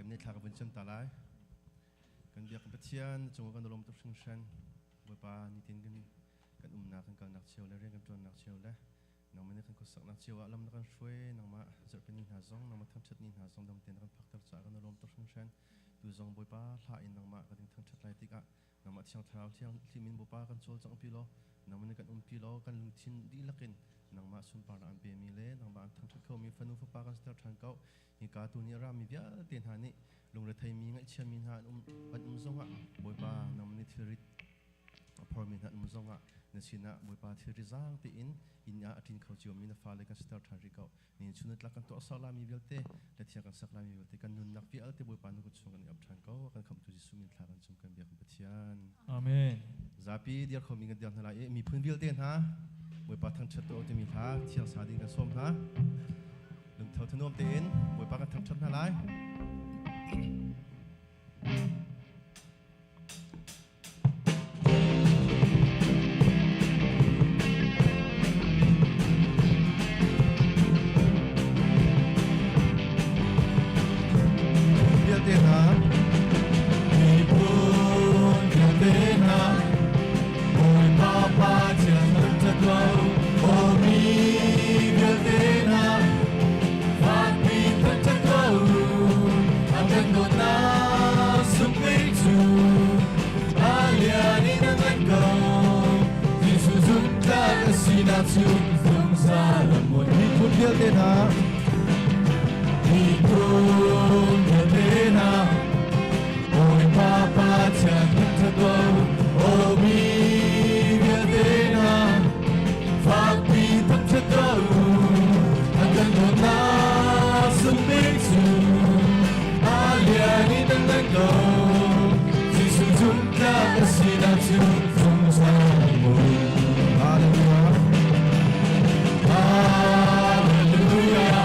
Kan thla ka vun cam ta lai. Kan biak Pathian cung kan lawm tuk hringhran. Bawipa nitin kan kan umnak kan kalnak cio le rian kan ṭuannak cio le nangmah nih kan khuasaknak cio ah lam na kan hruai nangmah zarhpini hna zong nangmah thangṭhat ni hna zong dam tein na kan phakter caah kan lawm tuk hringhran. Tu zong Bawipa hla in nangmah kan in thangṭhat lai tikah nangmah Thiang Thlarau thiang thlimin Bawipa kan cawlcangh pi law nangmah nih kan umpi law kan lungthin dihlak in nangmah sunparnak an pemi le nangmah an thangṭhat khomi fanu fapa kan siter ṭhan ko. Hika tu nih a rami vialte hna nih lungretheimi ngaihchiami hna an um an um zongah Bawipa nangmah nih thilrit a phormi hna an um zongah na sinah Bawipa thilri zaang tein inn ah a ṭin kho ciomi na fale kan siter ṭhan rih ko. Nihin chun tlak kan tuah sak lami vialte le thiang kan sak lami vialte kan nunnak vialte Bawipa na kut chung kan i ap ṭhan ko. Kan khamhtu Jesuh min thla kan cung kan biak Pathian. Amen. Zapi dir khomi kan dir hna lai i miphun vialte hna Bawipa thangṭhat tuah u timi hla thiang sa ding kan sawm hna. Lungtho thanuam tein Bawipa kan thangṭhat hna lai. Vialte hna Miphun vialte hna Bawipa Pathian thangṭhat ko aw mi vialte hna fakpi thangṭhat ko a kan dawtnak sungmi cu a lian in a ngan ko Jesuh zumhtlak a sinak cu zungzal a hmun. Miphun vialte hna Miphun vialte hna Bawipa Pathian thangṭhat ko aw mi vialte hna fakpi thangṭhat ko a kan dawtnak sungbik cu a lian in a ngan ko Jesuh zumhtlak a sinak cu zungzal a hmun. Hallelujah. Hallelujah.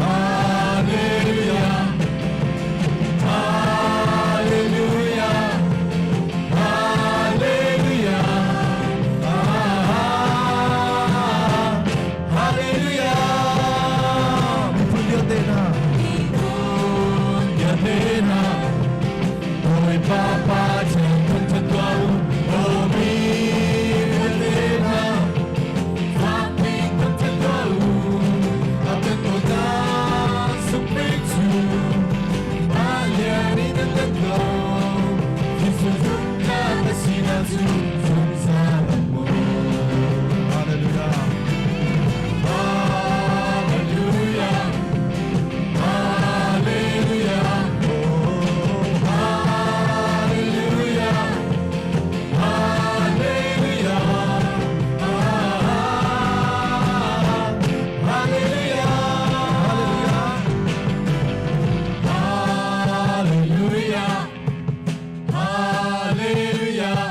Hallelujah. Hallelujah. Hallelujah. Hallelujah. Miphun vialte hna Miphun vialte hna Bawipa Pathian thangṭhat ko aw mi vialte hna fakpi thangṭhat ko a kan dawtnak sungbik cu a lian in a ngan ko Jesuh zumhnak a sinak cu zungzal a hmun. Hallelujah. Hallelujah. Hallelujah. Hallelujah. Hallelujah. Hallelujah. Hallelujah. Hallelujah.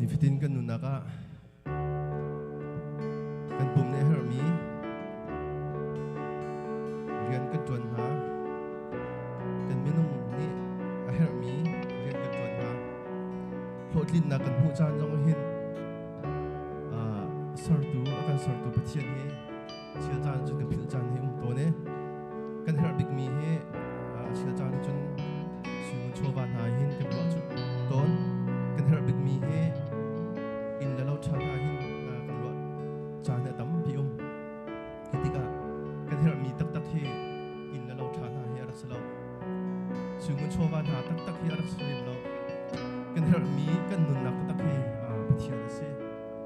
Nifatin kan nunnak ah kan pum nih a herhmi rian kan ṭuan hna. Kan minung nih a herhmi rian kan ṭuan hna. Hlawhtlinnak kan hmuh caan zong hin sertu a kan sertu Pathian hi chil caan cun kan philh caan hi um tawn i kan herh bikmi hi chil caan cun suingun chawva hna hin kan ruah cu tawn. Kan herh bikmi hi inn le lo ṭha hna hin kan ruah caan hi a tampi um. Hi tikah kan herhmi taktak hi inn le lo ṭha hna hi a rak si lo. Suingun chawva hna taktak hi a rak si lem lo. Kan herhmi kan nunnak taktak hi Pathian a si.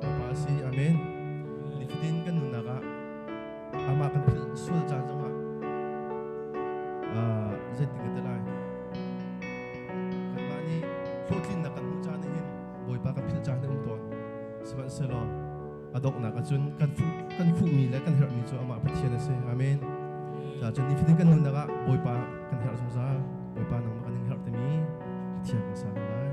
Bawipa a si. Amen. Nifatin kan nunnak ah amah kan philh sual caan zongah zeitin ka ti lai? Kanmah nih hlawhtlinnak kan hmuh caan hin Bawipa kan philh caan hi um tawn. Sihmanhsehlaw a donghnak ahcun kan fuh kan fuhmi le kan herhmi cu amah Pathian a si. Amen. Ca cun nifatin kan nunnak ah Bawipa kan herh zungzal. Bawipa nangmah kan in herh timi Pathian kan sa lai.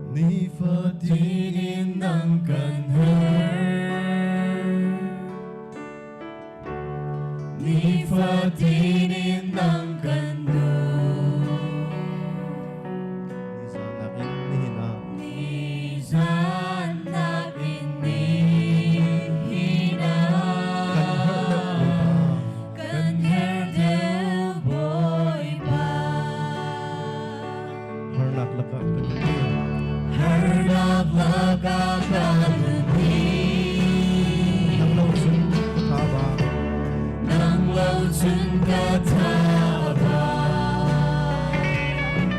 Nifatin in nang kan herh. Nifatin in nang kan duh. Nizan nakin nihin ah. Nizan nakin nihin ah. Kan herh deuh Bawipa. Kan herh deuh Bawipa. Harnak lakah kan umpi. Harnak lakah kan umpi. Nang lo cun ka tha ba. Nang lo cun ka tha ba.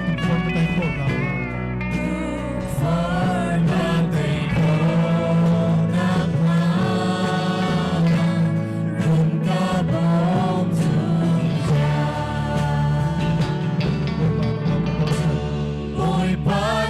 Tukforh ka tei khawh nakhnga. Tukforh ka tei khawh nakhnga. Run ka bawm zungzal. Bawipa nang lawng ka bochan. Bawipa.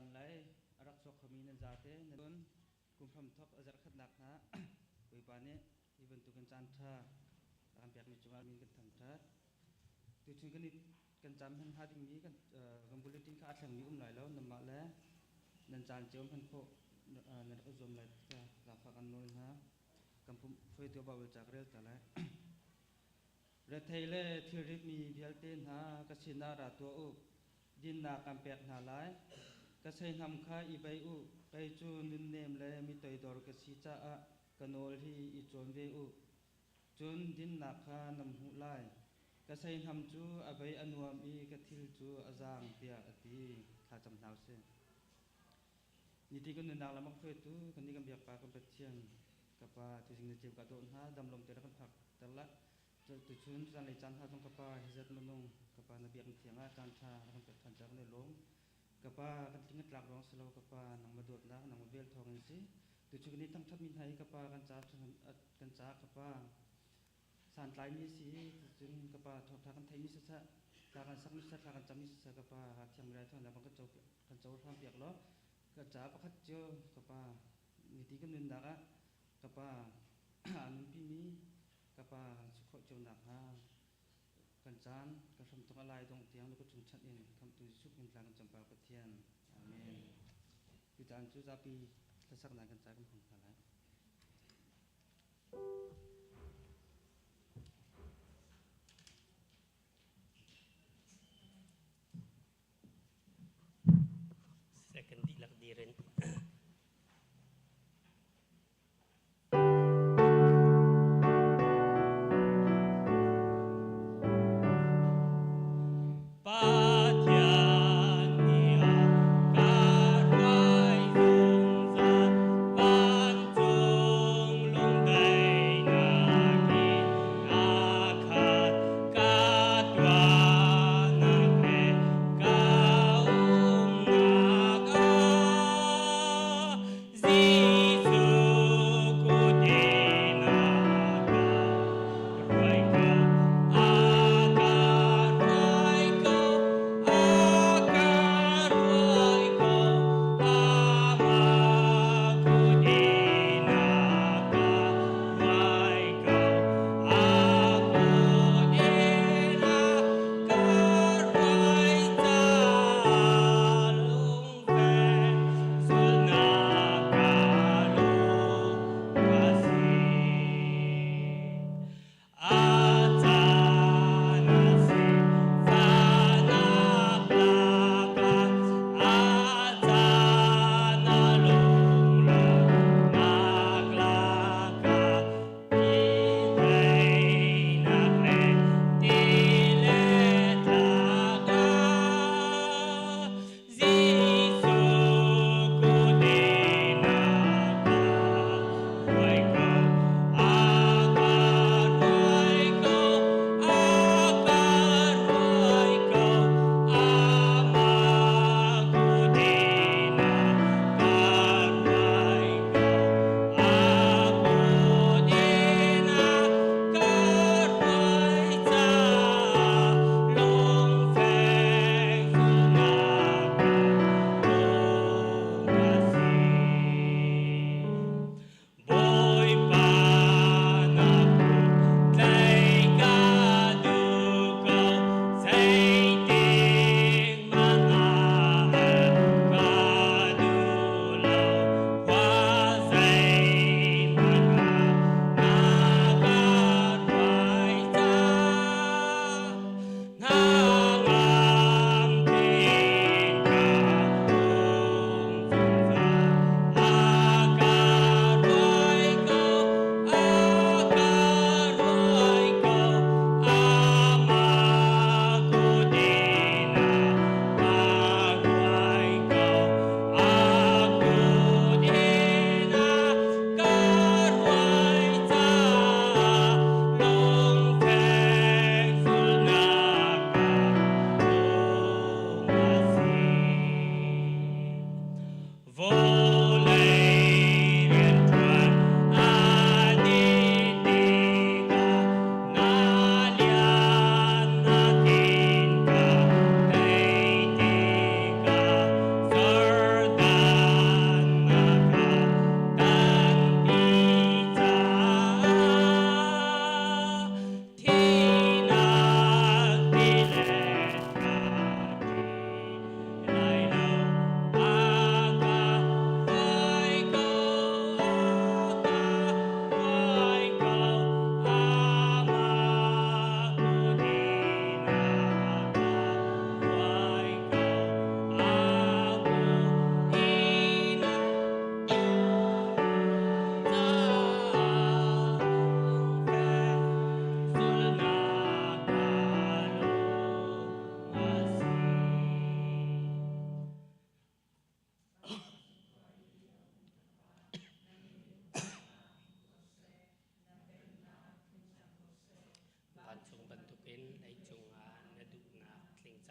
Zanlei a rak chuak khomi nan zate nan kum hramthok a zarhkhatnak hna Bawipa nih hi bantukin caan ṭha a kan pekmi cungah min kan thangṭhat. Tuchun kan i kan cam hman hnga dingmi kan kan bulletin kha a thlengmi um lai lo nanmah le nan caan cio hman khawh nan rak i zuam lai kha zaangfah kan nawl hna. Kan pumh hruaitu Baibal ca ka rel ta lai. Rethei le thilritmi vialte hna ka sinah ra tuah u, dinnak kan pek hna lai. Ka seihnam kha i bei u, kei cu nunnem le mi toidor ka si caah ka nawl hi i cawn ve u. Cun dinnak kha nan hmuh lai. Ka seihnam cu a bei a nuam i ka thil cu a zaang, tiah a ti. Thlacam hna u sih. Niti kan nunnak lam a ka hruaitu kan nih kan biak Pa kan Pathian ka Pa tuzing na ceu ka dawh hna damlom te rak kan phak ter la tuchun zanlei caan hna zong ka Pa hi zat minung ka Pa na biak thiang ah caan tha rak kan pek than ca kan i lawm ka Pa kan tling kan tlak ruang si lo ka Pa nangmah dawtnak nangmah vel thawng in si tuchun kan i thangthat mi hna hi ka Pa kan ca kan ca ka Pa santlaimi si cun ka pa thawngtha kan theimi siseh thla kan sakmi siseh thla kan cammi siseh ka pa thiang raithawinak bang kan co kan cohlang piak law ka ca pakhat cio ka pa niti kan nunnak ah ka pa aa nunpimi ka pa kan si khawh cio nakhnga kan caan kan hramthawk a lai dong tiang na kut chung chanh in khamhtu Jesuh min tla kan campar Pathian. Amen. Tu caan cu zapi hlasaknak kan ca kan hmang hna lai. Second dihlak dir in. Pathian nih a ka hruai zungzal vancung lungdaihnak in a khat ka tuahnak le ka umnak ah.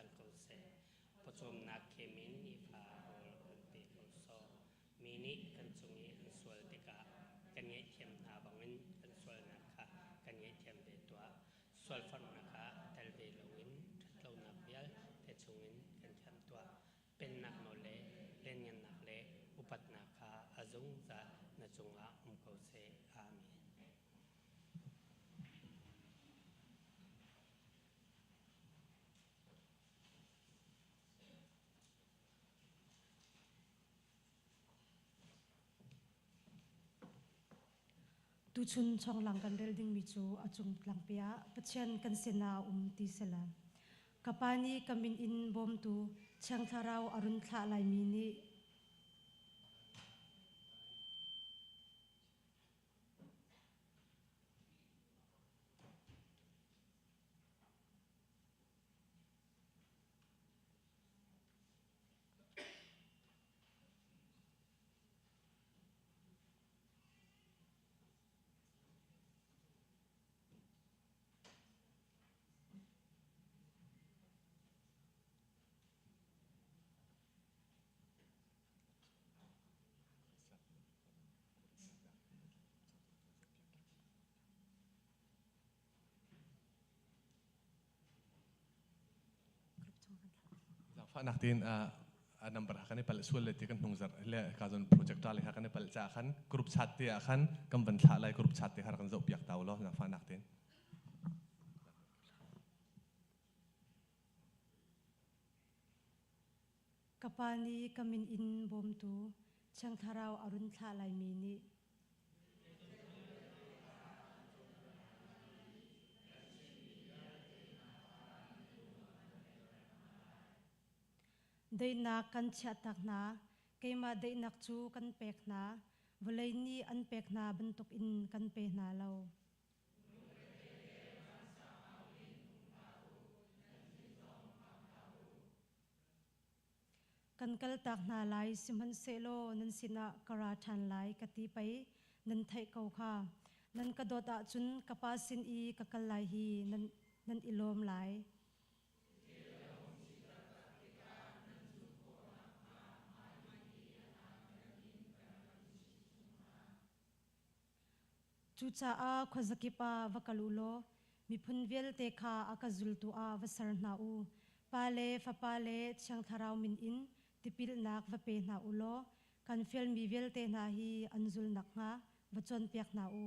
cang ko seh. Pawcawmnak khem in nifa rawl kan pe ko sawh. Mi nih kan cung i an sual tikah kan ngaihthiam hna bangin kan sualnak kha kan ngaihthiam ve tuah. Sualforhnak ah tel ve loin ṭhatlonak vialte chungin kan thianh tuah. Pennak nawl le lianngannak le upatnak kha a zungzal na cungah um ko seh. Amen. Tuchun chawnglang kan rel dingmi cu a cung tlangpi ah Pathian kan sinah a um ti si la. Ka pa nih ka min in bawmtu Thiang Thlarau a run thlah laimi nih Zaangfahnak tein a number ha kan i palh sual le ti kan hnung zarh le ka zon projector le kha kan i palh ca khan group chat te ah khan kan van thlah lai group chat te kha kan zoh piak ta law zaangfahnak tein. Ka pa nih ka min in bawmtu Thiang Thlarau a run thlah laimi nih Daihnak kan chiahtak hna, keimah daihnak cu kan pek hna, vawlei nih an pek hna bantukin kan pe hna lo. Kan kaltak hna lai, sihmanhsehlaw nan sinah ka ra ṭhan lai ka ti pei nan theih ko kha. Nan ka dawt ahcun ka Pa sin i ka kal lai hi nan i lawm lai. Cucaah khuazakip ah va kal u law miphun vialte kha a ka zultu ah va ser hna u. Pa le Fapa le Thiang Thlarau min in tipilnak va pe hna u law kan fialmi vialte hna hi an zul nakhnga va cawnpiak hna u.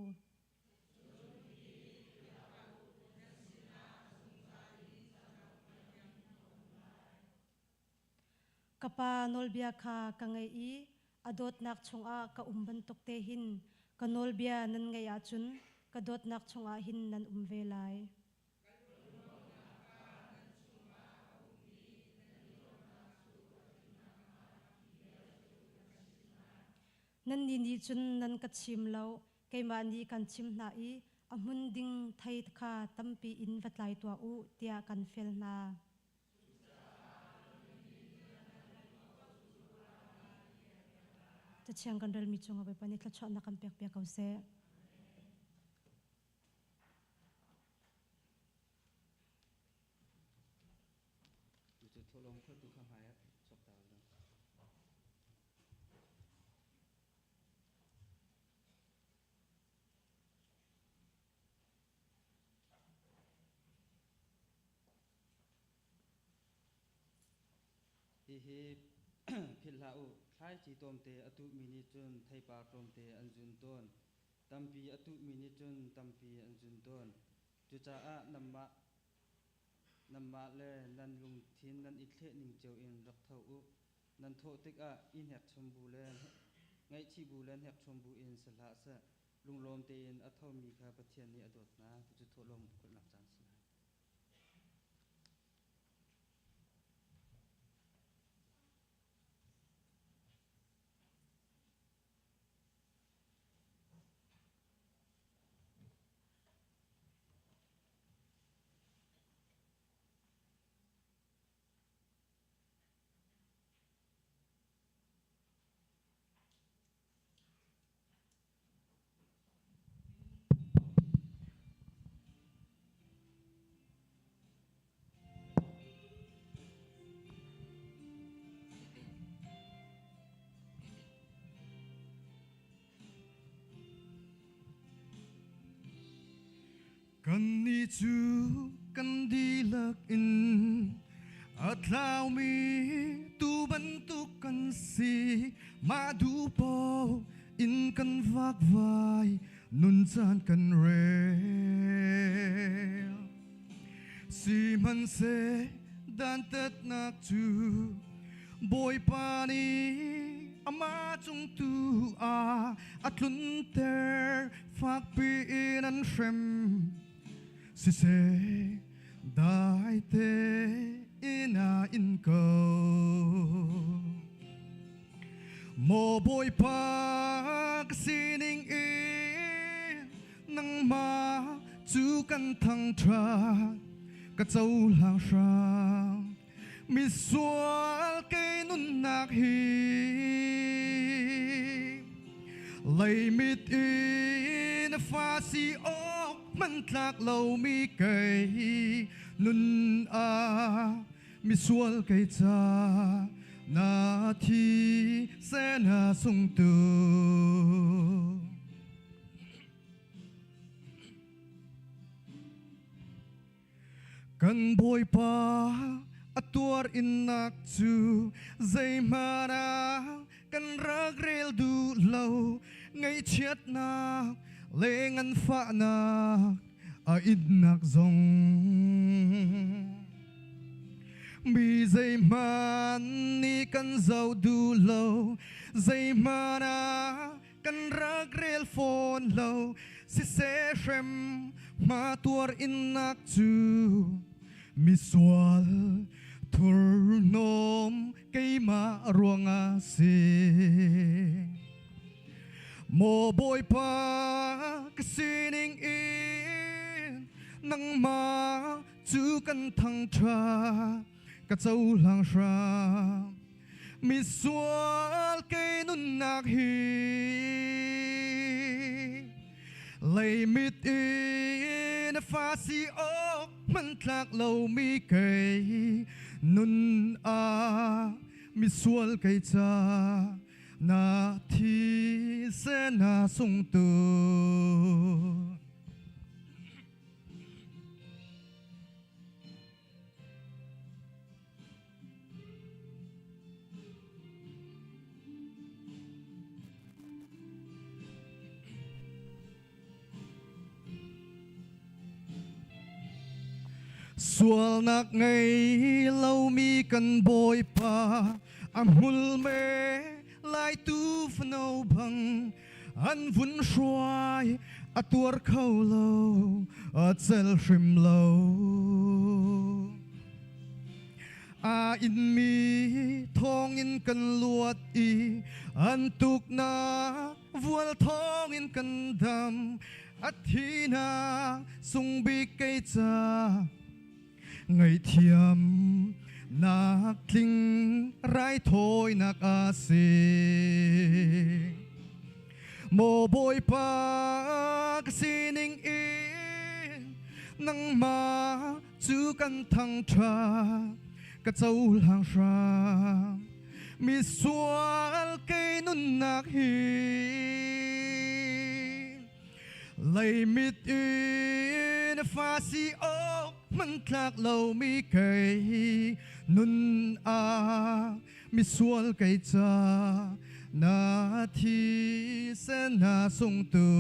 Ka Pa nawlbia kha ka ngaih i a dawtnak chungah ka um bantuk te hin ka nawlbia nan ngaih ahcun ka dawtnak chungah hin nan um ve lai. Nannih nih cun nan ka chim lo, keimah nih kan chim hna i a hmun ding thei kha tampi in va tlai tuah u, tiah kan fial hna. Cathiang kan relmi cungah Bawipa nih thluachuahnak kan pek piak ko seh. Cu thawhlawm kholtu kha hmai ah chuak ta u law. Hihi philh hlah u, thlaici tlawmte a tuhmi nih cun theipar tlawmte an zun tawn. Tampi a tuhmi nih cun tampi an zun tawn. Cucaah nanmah le nan lungthin nan i thleh ning cio in rak tho u. Nan thawh tikah i hnekchom bu le ngaihchih bu le hnekchom bu in si hlah seh. Lunglawm tein a thomi kha Pathian nih a dawt hna. Cucu thawhlawm khulhnak caan a si lai. Kannih cu kan dihlak in a tlaumi tuu bantuk kan si. Mah duh paoh in kan vakvai, nun caan kan rel. Sihmanhseh dantatnak cu Bawipa nih amah cung tu ah a tlunter fakpi in an hrem. Siseh, dai tein a in ko. Maw Bawipa, ka sining in nangmah cu kan thangṭhat, ka cohlang hram. Misual kei nunnak hi leimit in fa si awk hmantlak lomi kei nun ah misual kei ca na thi se na sung tu. Kan Bawipa a tuar innak cu zeihmanh ah kan rak rel duh lo. Ngaihchiatnak le nganfahnak a innak zong mi zeihmanh nih kan zoh duh lo. Zeihmanh ah kan rak rel fawn lo. Siseh hrem hma tuar innak cu misual thurhnawm keimah ruangah si. Maw Bawipa, ka sining in nangmah cu kan thangṭhat, ka cohlang hram. Misual kei nunnak hi leimit in fa si awk hmantlak lomi kei nun ah misual kei ca na thi se na sung tu. Sualnak ngei lomi kan Bawipa a hmul me lai tu fano bang an vun hruai, a tuar kho lo, a cel hrim lo. A inmi thawngin kan luat i an tuknak vual thawngin kan dam. A thinak sungbik kei ca ngaihthiam nak tling raithawinak a si. Maw Bawipa, ka sining in nangmah cu kan thangṭhat, ka cohlang hram. Misual kei nunnak hi leimit in fa si awk hmantlak lomi kei nun ah misual kei ca na thi sen na sung tu.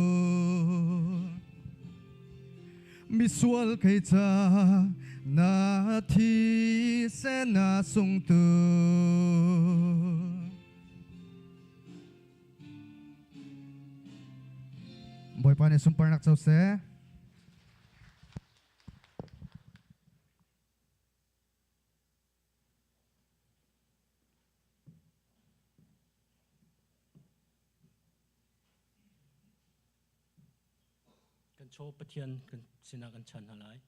Misual kei ca na thi sen na sung tu. Bawipa nih sunparnak co seh. Kan chaw Pathian kan sinah kan chan hna lai.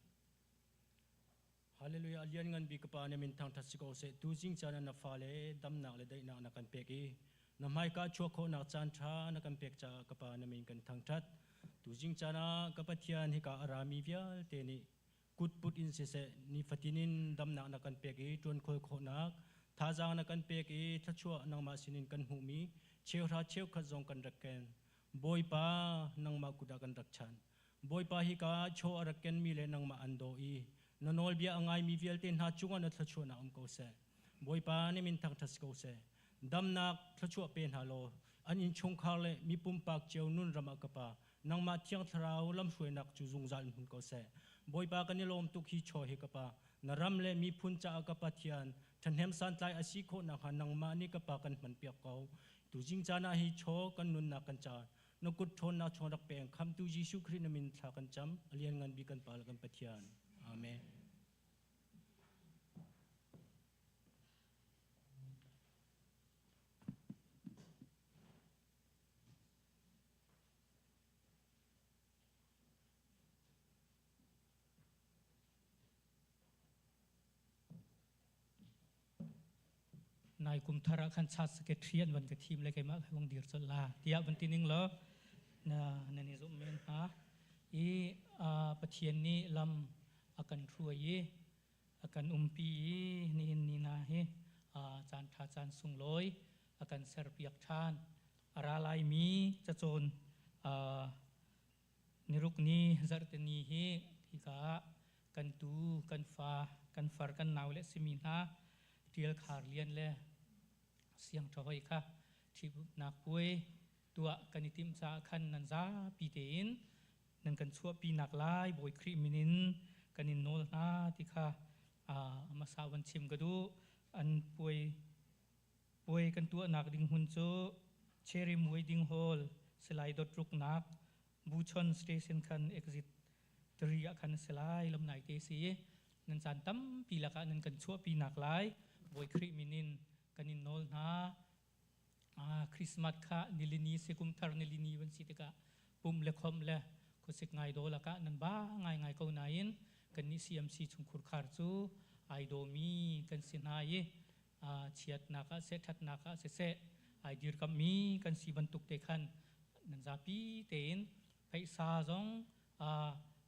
Hallelujah. Lian ngan bik pa na min thangthat si ko seh. Tu zing caan na fale damnak le daihnak na kan pek i na hmaika chuak khawhnak caan tha na kan pek caah ka pa na min kan thangthat. Tu zing caan ah ka Pathian hika a rami vialte nih kut put in siseh nifatin in damnak na kan pek i ṭuan khawl khawhnak thazaang na kan pek i thluachuah nangmah sinin kan hmuhmi cheuhra cheukhat zong kan rak ken. Bawipa, nangmah kut ah kan rak chan. Bawipa hika ah chaw a rak kenmi le nangmah an daw i na nawlbia a ngaimi vialte hna cungah na thluachuahnak um ko seh. Bawipa na min thangṭhat si ko seh. Damnak thluachuah pe hna law an innchungkhar le mi pumpak cio nun ram ah ka Pa, nangmah Thiang Thlarau lamhruainak cu zungzal in hmun ko seh. Bawipa kan i lawm tuk hi chaw hi ka Pa, na ram le miphun caah ka Pathian, ṭhahnem santlai a si khawh nakhnga nangmah nih ka Pa kan hmanpiak ko. Tuzing caan ah hi chaw kan nunnak kan ca na kut ṭhawnnak chung rak peng khamtu Jesuh Khrih na min thla kan cam a lianngan bik kan Pa le kan Pathian. Amen. Nai kum thar ah khan chat secretary an van ka thim le keimah ka vong dir colh la tiah van ti ning law na nan i zumh men hnga i Pathian nih lam a kan hruai i a kan umpi i nihin ni na hi caan ṭha caan sunglawi a kan serpiak ṭhan. A ra laimi cacawn niruk ni zarhte ni hi hika ah kan tu kan fa kan far kan nau le simi hna Ṭial Khar Lian le Siang Ṭha Hoi kha ṭhitnak puai tuah kan i timh caah khan nan zapi tein nan kan chuahpinak lai Bawi Khrih min in kan in nawl hna ti kha hmasa van chim ka duh. An puai Puai kan tuahnak ding hmun cu Cherry Wedding Hall, Salai Dawtruknak, Buchon Station khan exit 3 ah khan a si lai, lamnai te si. Nan caan tampi lakah nan kan chuahpinak lai. Bawi Khrih min in kan in nawl hna. Christmas kha nilini si kum thar nilini van si tikah pum le khom le khuasik ngai daw lakah nan ba ngaingai ko nain kannih CMC chungkhur khar cu ai dawmi kan si hna i chiatnak ah seh ṭhatnak ah siseh ai dirkamhmi kan si bantuk te khan nan zapi tein phaisa zong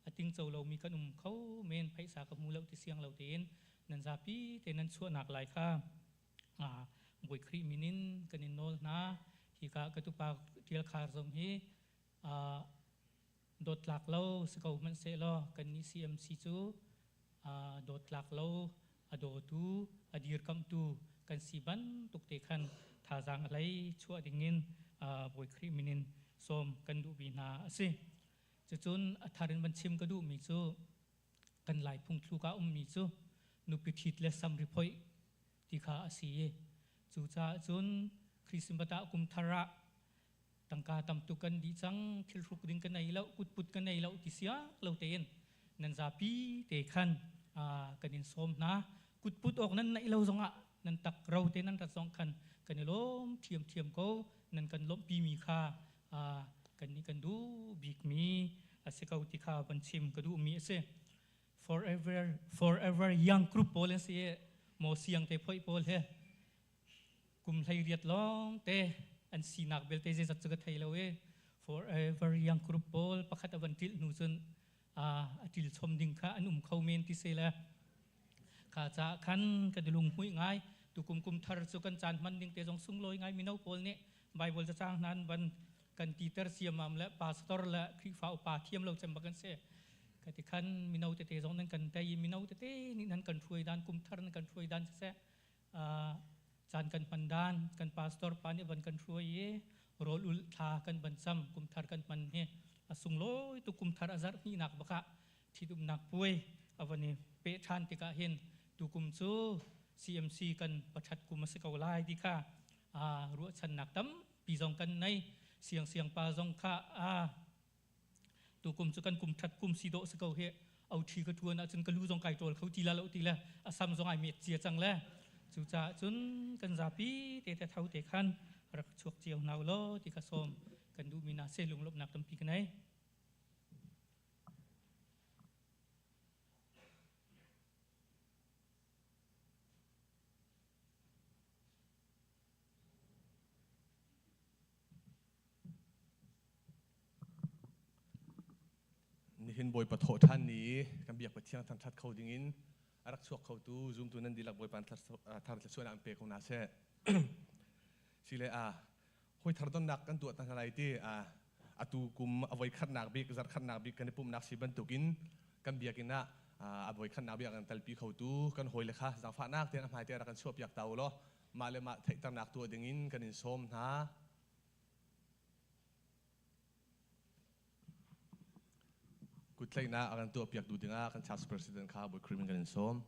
a tingco lomi kan um kho men phaisa ka hmu lo ti siang lo tein nan zapi te nan chuahnak lai kha Bawi Khrih min in kan in nawl hna. Hika ka tupa Ṭial Khar zong hi dawtlak lo si ko hmanhsehlaw kannih CMC cu dawtlak lo a dawtu a dirkamhtu kan si bantuk te khan thazaang a hlei chuah dingin Bawi Khrih min in sawm kan duhmi hna a si. Cucun a thar in van chim ka duhmi cu kan Lai phungthluk ah ummi cu nupi ṭhit le samri phoih ti kha a si i cucaah cun Christmas ah kum thar ah tangka tam tuk kan dih cang thil hruk ding kan ei lo kutput kan ei lo ti siak lo tein nan zapi te khan kan in sawm hna kutput awk nan neih lo zongah nan tak ro te nan rat zong khan kan i lawm thiam ko nan kan lawmhpi mi kha kan nih kan duh bik mi a si ko ti kha van chim ka duh mi a si forever forever young group pawl an si mo siang te phoi pawl he Kum 18 lawng te an sinak belte zeizat cu ka thei lo i forever young group pawl pakhat a van ṭilh hnu cun a ṭil chom ding kha an um kho men ti se le kha caah khan kan i lunghmuih ngai. Tukum kum thar cu kan caan hman ding te zong sunglawi ngai mino pawl nih Bible cacang hna an van kan titer siamam le pastor le Khrihfa upa thiam lo cem bak an si. Ka ti khan mino tete zong nan kan tei i mino tete nih nan kan hruai dan kum thar nan kan hruai dan siseh caan kan hman dan kan pastor pa nih van kan hruai i rawl ul thla kan van cam kum thar kan hman hi a sunglawi tu kum thar a zarh hnihnak bakah ṭhitumnak puai a van i peh ṭhan tikah hin tukum cu CMC kan pathat kum a si ko lai ti kha ruahchannak tampi zong kan nei. Siang siang pa zong kha tukum cu kan kum ṭhat kum si dawh si ko hi au ṭhi ka ṭuan ahcun ka lu zong kai ṭawl kho ti la lo ti le a sam zong ai met cia cang le cucaah cun kan zapi te te tho te khan rak chuak cio hna u law ti ka sawm kan duhmi na se lunglawmhnak tampi ka nei. Nihin Bawipa thawhṭhan ni i kan biak Pathian thangṭhat kho dingin a rak chuak khotu zumtu nan dihlak Bawipa thar thluachuahnak an pe ko hna seh. Sile a hawi thar donnak kan tuah ta hna lai ti a. Atu kum a voi khatnak bik zarh khatnak bik kan i pumhnak si bantukin kan biakinn ah a voi khatnak bik kan telpi khotu kan hawile kha zaangfahnak tein a hmaite rak kan chuahpiak ta u law mah le mah theihternak tuah dingin kan in sawm hna. Kuttlaihnak a kan tuahpiak duh dingah kan church president kha Bawi Khrih min kan in sawm.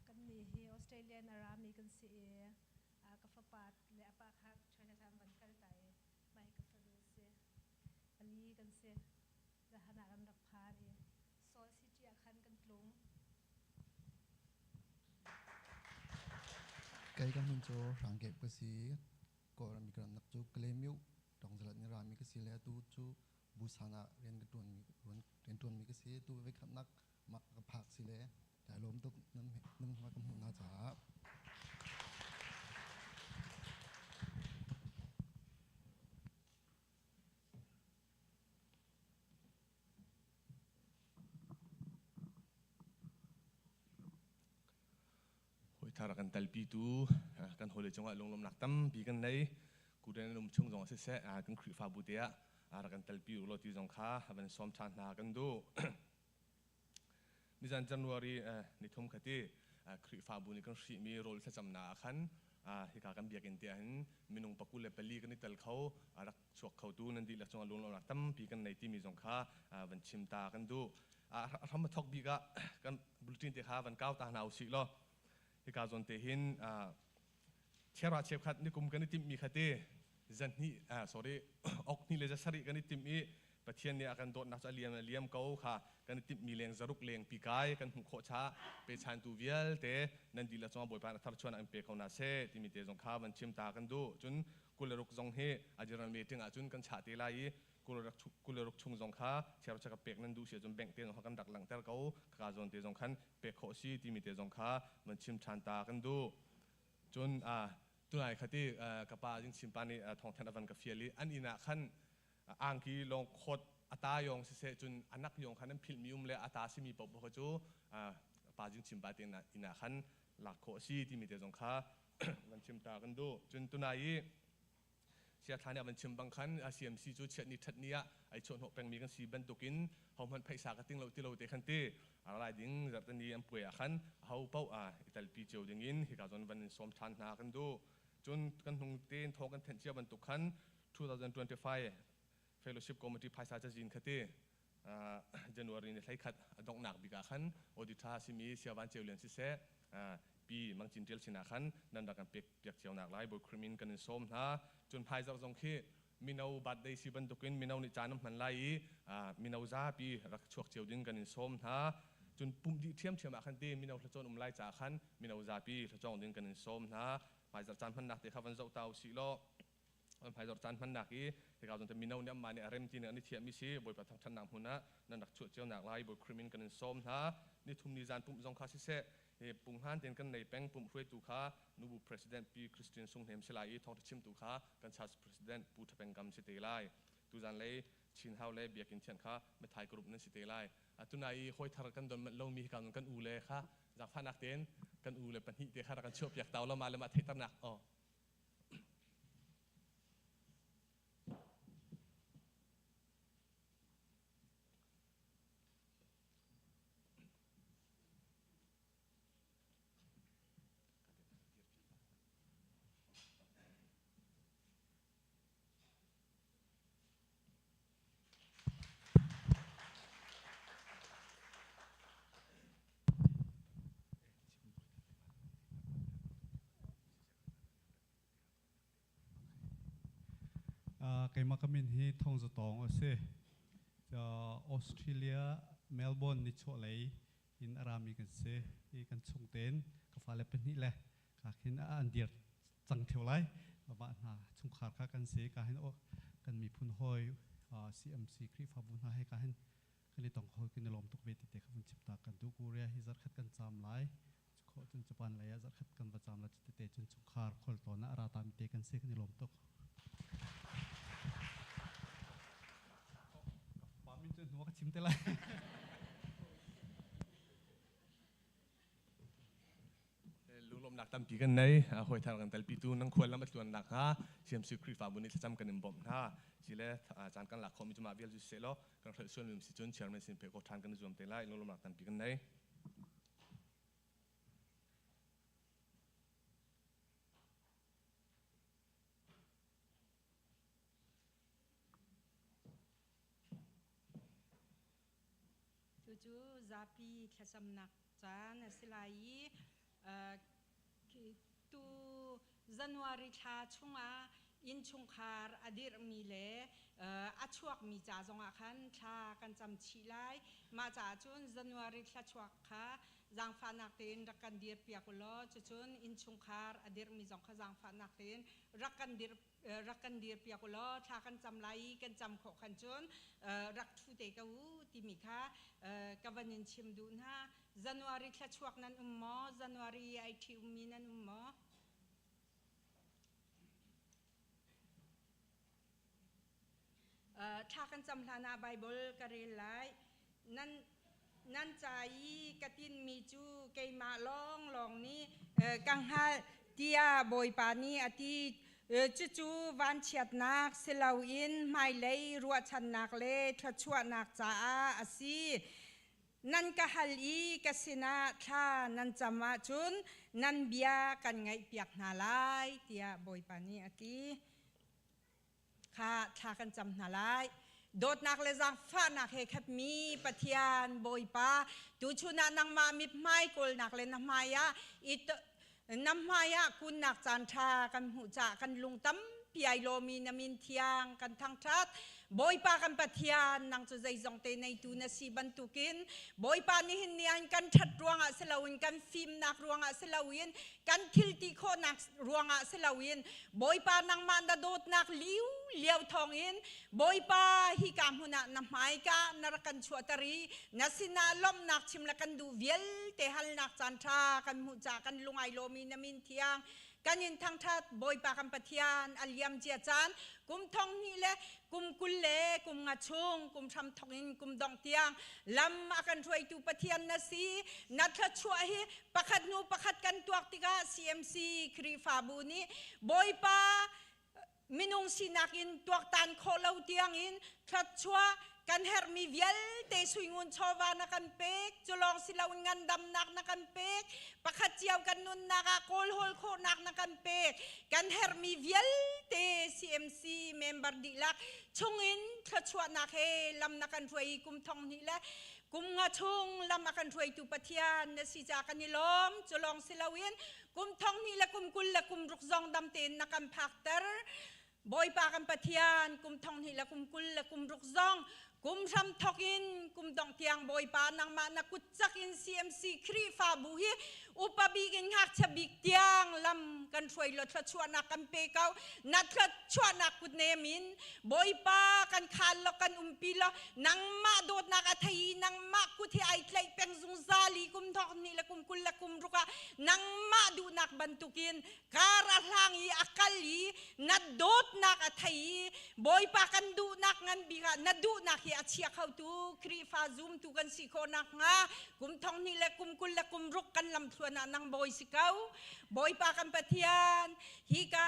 Kan nih hi Australian a rami kan si i ka fapa le a pa kha Chinatown van kal ta i mah hi ka fanu si. Pali kan si. Zahan ah kan rak phan i Seoul City ah khan kan tlung. Kei ka min cu Hrangkep ka si. Kawlram ka ramnak cu Kalaymyo Tawngzalat ni rami ka si le atu cu Busan ah rian ka ṭuanmi rian ṭuanmi ka si. Tu voikhatnak mah ka phak si le kai lawm tuk nan nan hma ka hmuh na caah. Hawithar kan telpitu kan hawile cungah lunglawmhnak tampi kan nei. Kuden an um chung zong siseh kan Khrihfabu te ah rak kan telpi u law ti zong kha van sawm ṭhan hna kan duh. Nizan January nithum khati Khrihfabu nih kan hrihmi rawl thlacamnak ah khan hika kan biakinn te ahhin minung 24 kan i tel kho rak chuak khotu nan dihlak cungah lunglawmhnak tampi kan nei timi zong kha van chim ta kan duh. Hram a thok bik ah kan bulletin te kha van kau ta hna usih law hika zawn te hin chiara cheukhat nikum kan i timhmi kha te zan hnih sorry ok hnih le zasarih kan i timh i Pathian nih a kan dawtnak cu a liam a liam ko kha kan i timhmi leng zaruk leng pi kai kan hmuh khawh cha pechantu vialte nan dihlak cungah Bawipa a tharchuan an pe ko na seh timi te zong kha van chim ta kan duh. Cun 26 zong hi a general meeting ah cun kan chah te lai i 26 chung zong kha chiarcha ka pek nan duh si ahcun bank te zong kha kan rak langhter ko ka zawn te zong khan pek khawh si timi te zong kha van chim ṭhan ta kan duh. Cun tunai khati ka pa jing chimpa nih thawngthanh a van ka fial i an inn ah khan angki lawng khawt ata yong siseh cun anak yong khan an philhmi um le ata simi paoh kha cu pa jing chimpa te inn ah khan lak khawh a si timi te zong kha van chim ta kan duh. Cun tunai i Siathla nih a van chim bang khan CMC cu chiat ni ṭhat ni ah ai chuahhnawh pengmi kan si bantukin hohmanh phaisa ka ting lo ti lo te khan ti lai ding zarhteni an puai ah khan aho paoh i telpi cio dingin hika zawn van in sawm ṭhan hna kan duh. Cun kan hnung tein thawng kan thenh cia bantuk khan 2025 Fellowship Committee phaisa cazin kha ti January ni 11 a donghnak bik ah khan auditor simi Siavan Ceulian siseh Pi Mang Cin Ṭial sinah khan nan rak kan pek piak cio nak lai Bawi Khrih min kan in sawm hna. Cun hmaizarh zong khi mino birthday si bantukin mino nih caan an hman lai i mino zapi rak chuak cio ding kan in sawm hna. Cun pumh dih ṭhiamṭhiam ah khan ti mino hlacawn um lai caah khan mino zapi hlacawng ding kan in sawm hna. Hmaizarh caan hmannak te kha van zoh ta usih law hmaizarh caan hmannak i hika zong te mino nih anmah nih a rem ti nih an i thiahmi si Bawipa thangṭhatnak hmun ah nan rak chuah cio nak lai Bawi Khrih min kan in sawm hna. Nithum ni zan pumh zong kha siseh hi punghman tein kan nei peng pumh hruaitu kha nubu president Pi Christine Sunghnem si lai i thawngṭha chimtu kha kan church president Pu Ṭhapeng Kam si te lai. Tuzan lei Chin Hau le Biakinn thianh kha Mathai group nan si te lai. Tuna i hawi thar kan don manh lomi hika kan u le kha zaangfahnak tein kan u le pahnih te kha rak kan chuahpiak ta lo mah le mah theihternak oh Keimah ka min hi Thong Za Tawng a si. Australia Melbourne nichuahlei in a rami kan si. I kan chung tein ka fale pahnih le ka khin an dir cang theo lai. Mah hna chungkhar kha kan si. Ka hin Kan miphun hawi CMC Khrihfabu hna he ka hin kan i tong kho kan i lawm tuk ve ti te kha vun chim ta kan duh. Korea hi zarkhat kan caam lai. Cu cun Japan lei ah zarkhat kan va caam lai cu tete cun chungkhar khualtlawn ah a ra ta mi te kan si kan i lawm tuk. Pa min cu hnu ka chim te lai. Lunglawmhnak tampi kan nei. Hawi thar kan telpitu nan khual lam a tluannak hnga CMC Khrihfabu nih thlacam kan in bawmh hna. Sile caan kan lak khawhmi cu mah vial cu seh law kan hrelh sualmi um si cun chairman sin pek awk ṭhan kan i zuam te lai. Lunglawmhnak tampi kan nei. Cucu zapi thlacamnak caan a si lai i tu January thla chungah innchungkhar a dirhmi le a chuakmi ca zongah khan thla kan cam chih lai. Mah caah cun January thla chuak kha zaangfahnak tein rak kan dirpiak u law cucun innchungkhar a dirhmi zong kha zaangfahnak tein rak kan dir rak kan dirpiak u law thla kan cam lai i kan cam khawh khan cun rak ṭhu te ko u timi kha ka van in chim duh hna. January thla chuak nan um maw? January ai ṭhi ummi nan um maw? Thla kan cam hlan ah Bible ka rel lai. Nan nan ca i ka tinmi cu keimah lawnglawng nih ka hngalh tiah Bawipa nih a ti. Cucu vanchiatnak si loin hmailei ruahchannak le thluachuahnak caah a si. Nan ka hal i ka sinah thla nan cam ahcun nan bia kan ngaihpiak hna lai tiah Bawipa nih a ti. Kha thla kan cam hna lai. Dawtnak le zaangfahnak he khatmi Pathian Bawipa, tuchun ah nangmah mithmai kawlnak le na hmai ah na hmai ah kunnak caan ṭha kan hmuh caah kan lung tampi ai lawmi na min thiang kan thangṭhat. Bawipa kan Pathian, nang cu zeizong te neitu na si bantukin Bawipa nihin ni ah kan ṭhat ruangah si loin kan fimnak ruangah si loin kan thil ti khawhnak ruangah si loin Bawipa nangmah na dawtnak liu liau thawngin Bawipa hika hmun ah na hmaika na rak kan chuahter i na sinah lawmhnak chim le kan duh vialte halnak caan ṭha kan hmuh caah kan lungai lawmi na min thiang kan in thangṭhat. Bawipa kan Pathian, a liam cia caan kum thong hnih le kum 20 le kum nga chung kum hram thok in kum dongh tiang lam a kan hruaitu Pathian na si. Na thluachuah hi pakhat hnu pakhat kan tuak tikah CMC Khrihfabu nih Bawipa minung sinak in tuaktan khawh lo tiangin thluachuah kan herhmi vialte suingun chawva na kan pek. Cu lawng si loin ngandamnak na kan pek, pakhat cio kan nunnak ah kawlhawl khawhnak na kan pek. Kan herhmi vialte CMC member dihlak chungin thluachuahnak he lam na kan hruai i kum thong hnih le kum nga chung lam a kan hruaitu Pathian na si caah kan i lawm. Cu lawng si loin kum thong hnih le kum 20 le kum ruk zong dam tein na kan phakter. Bawipa kan Pathian, kum thong hnih le kum 20 le kum ruk zong kum hram thok in kum dongh tiang Bawipa nangmah na kut cak in CMC Khrihfabu hi upa bik in ngakchia bik tiang lam kan hruai lo thluachuahnak kan pe ko. Na thluachuahnak kut nem in Bawipa kan khal lo kan umpi lo nangmah dawtnak a thei i nangmah kut hi ai tlaih peng zungzal i kum thok hnih le kum 20 le kum ruk ah nangmah duhnak bantukin kar a hlang i a kal i na dawtnak a thei i Bawipa kan duhnak ngan bik ah na duhnak hi a chia khotu Khrihfa zumtu kan si khawh nakhnga kum thong hnih le kum 20 le kum ruk kan lamthluan ah nang bawi si ko. Bawipa kan Pathian, hika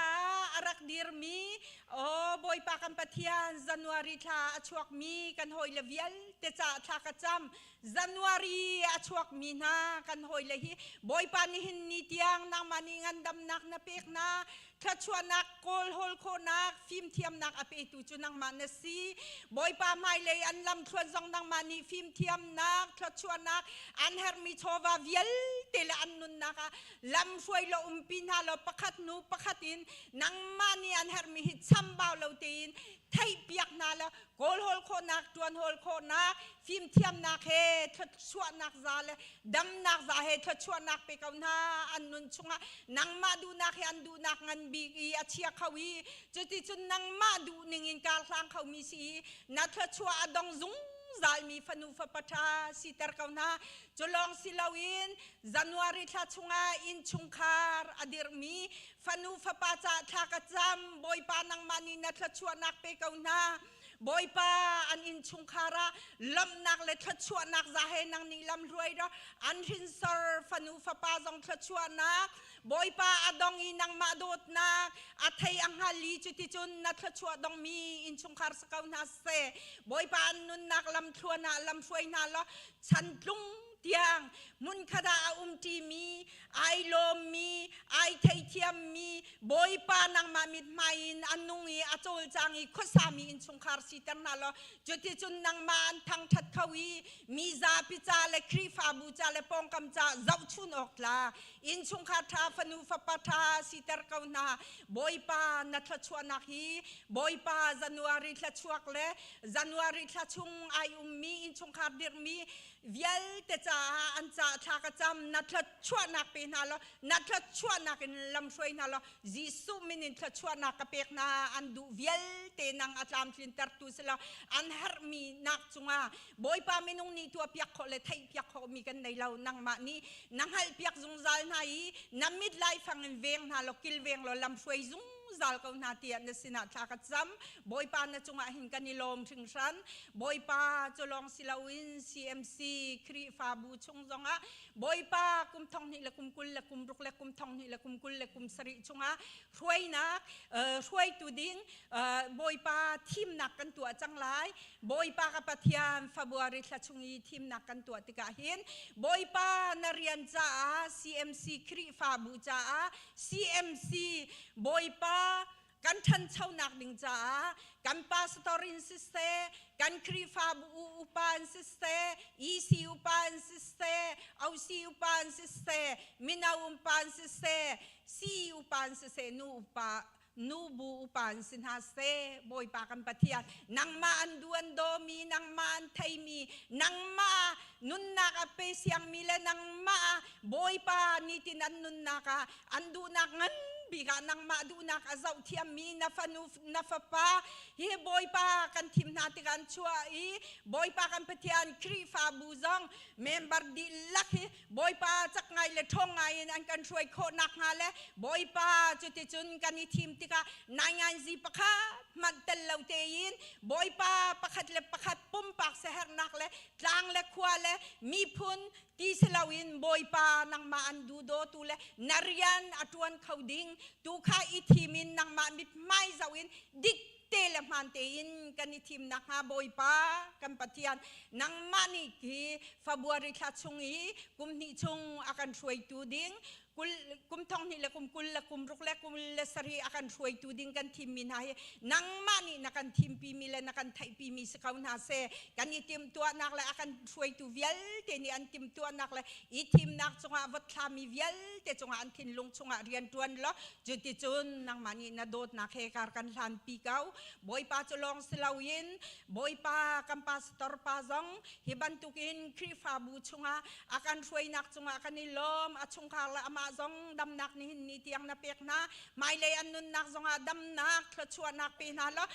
a rak dirmi aw Bawipa kan Pathian, January thla a chuakmi kan hawile vialte caah thla ka cam. January a chuakmi hna kan hawile hi Bawipa nihin ni tiang nangmah nih ngandamnak na pek hna, thluachuahnak kawlhawl khawhnak fimthiamnak a petu cu nangmah na si. Bawipa hmailei an lamthluan zong nangmah nih fimthiamnak thluachuahnak an herhmi chawva vialte le an nunnak ah lam hruai lo umpi hna law pakhat hnu pakhat in nangmah nih an herhmi hi chambau lo tein theihpiak hna law kawlhawl khawhnak ṭuanhawl khawhnak fimthiamnak he thluachuahnak za le damnak za he thluachuahnak pe ko hna. An nun chungah nangmah duhnak he an duhnak ngan bik i a chia kho i cuticun nangmah duh ningin kar hlang khomi si i na thluachuah a dong zungzalmi fanu fapa ṭha siter ko hna. Cu lawng si loin January thla chungah innchungkhar a dirhmi fanu fapa caah thla ka cam. Bawipa nangmah nih na thluachuahnak pe ko hna. Bawipa an innchungkhar ah lawmhnak le thluachuahnak za he nang nih lam hruai rawh. An hrinsor fanu fapa zong thluachuahnak Bawipa a dong i nangmah dawtnak a thei a hngal i cuticun na thluachuah dongmi innchungkhar si ko hna seh. Bawipa an nunnak lamthluan ah lamhruai hna law chantlung tiang hmunkhat ah a umṭimi, ai lawmmi, ai theithiammi, Bawipa nangmah mithmai in a nung i a cawlcang i khuasami innchungkhar siter hna law cuticun nangmah an thangṭhat kho i mi zapi ca le Khrihfabu ca le pawngkam ca zohchun awk tlak innchungkhar ṭha fanu fapa ṭha siter ko hna. Bawipa na thluachuahnak hi Bawipa January thla chuak le January thla chung ai ummi innchungkhar dirhmi vialte caah an ca thla ka cam. Na thluachuahnak pe hna law na thluachuahnak in lamhruai hna law Jesuh min in thluachuahnak ka pek hna. An duh vialte nang a tlamtlintertu si law an herhmi nak cungah Bawipa minung nih tuahpiak khawh le theihpiak khawhmi kan nei lo. Nangmah nih na hngalhpiak zungzal hna i na mit laifang in veng hna law kilveng law lamhruai zungzal ko hna tiah na sinah thla ka cam. Bawipa na cungah hin kan i lawm hringhran. Bawipa cu lawng si loin CMC Khrihfabu chung zongah Bawipa kum thong hnih le kum 20 le kum ruk le kum thong hnih le kum 20 le kum sarih chungah hruainak hruaitu ding Bawipa thimnak kan tuah cang lai. Bawipa ka Pathian, February thla chung i thimnak kan tuah tikah hin Bawipa na rian caah CMC Khrihfabu caah CMC Bawipa kan ṭhanchonak ding caah kan pastor in siseh, kan Khrihfabu upa in siseh, EC upa in siseh, OC upa in siseh, mino upa in siseh, CE upa in siseh, nu upa nubu upa an si hna seh. Bawipa kan Pathian, nangmah an du an dawmi, nangmah an theimi, nangmah nunnak a pe siangmi le nangmah Bawipa nitin an nunnak ah an duhnak ngan bik ah nangmah duhnak a zoh thiammi na fanu na fapa hi Bawipa kan thim hna tikah an chuah i Bawipa kan Pathian, Khrihfabu zong member dihlak hi Bawipa cak ngai le ṭhawng ngai in an kan hruai khawh nakhnga le Bawipa cuticun kan i thim tikah nainganzi pakhat hmanh tel lo tein Bawipa pakhat le pakhat pumpak siaherhnak le tlang le khua le miphun ti si loin Bawipa nangmah an duhdawtu le na rian a ṭuan kho ding tu kha i thim in nangmah mithmai zoh in dik te le hmaan tein kan i thim nakhnga Bawipa kan Pathian, nangmah nih hi February thla chung i kum hnih chung a kan hruaitu ding kum thong hnih le kum 20 le kum ruk le 27 a kan hruaitu ding kan thimmi hna hi nangmah nih na kan thimpi mi le na kan theihpi mi si ko hna seh. Kan i timhtuahnak le a kan hruaitu vialte nih an timhtuahnak le i thimnak cungah vot thlami vialte cungah an thinlung chungah rian ṭuan law cuticun nangmah nih na dawtnak he kar kan hlanpi ko. Bawipa cu lawng si loin Bawipa kan pastor pa zong hi bantukin Khrihfabu chungah a kan hruainak cungah kan i lawm. A chungkhar le amah zong damnak nihin ni tiang na pek hna. Hmailei an nunnak zongah damnak thluachuahnak pe hna law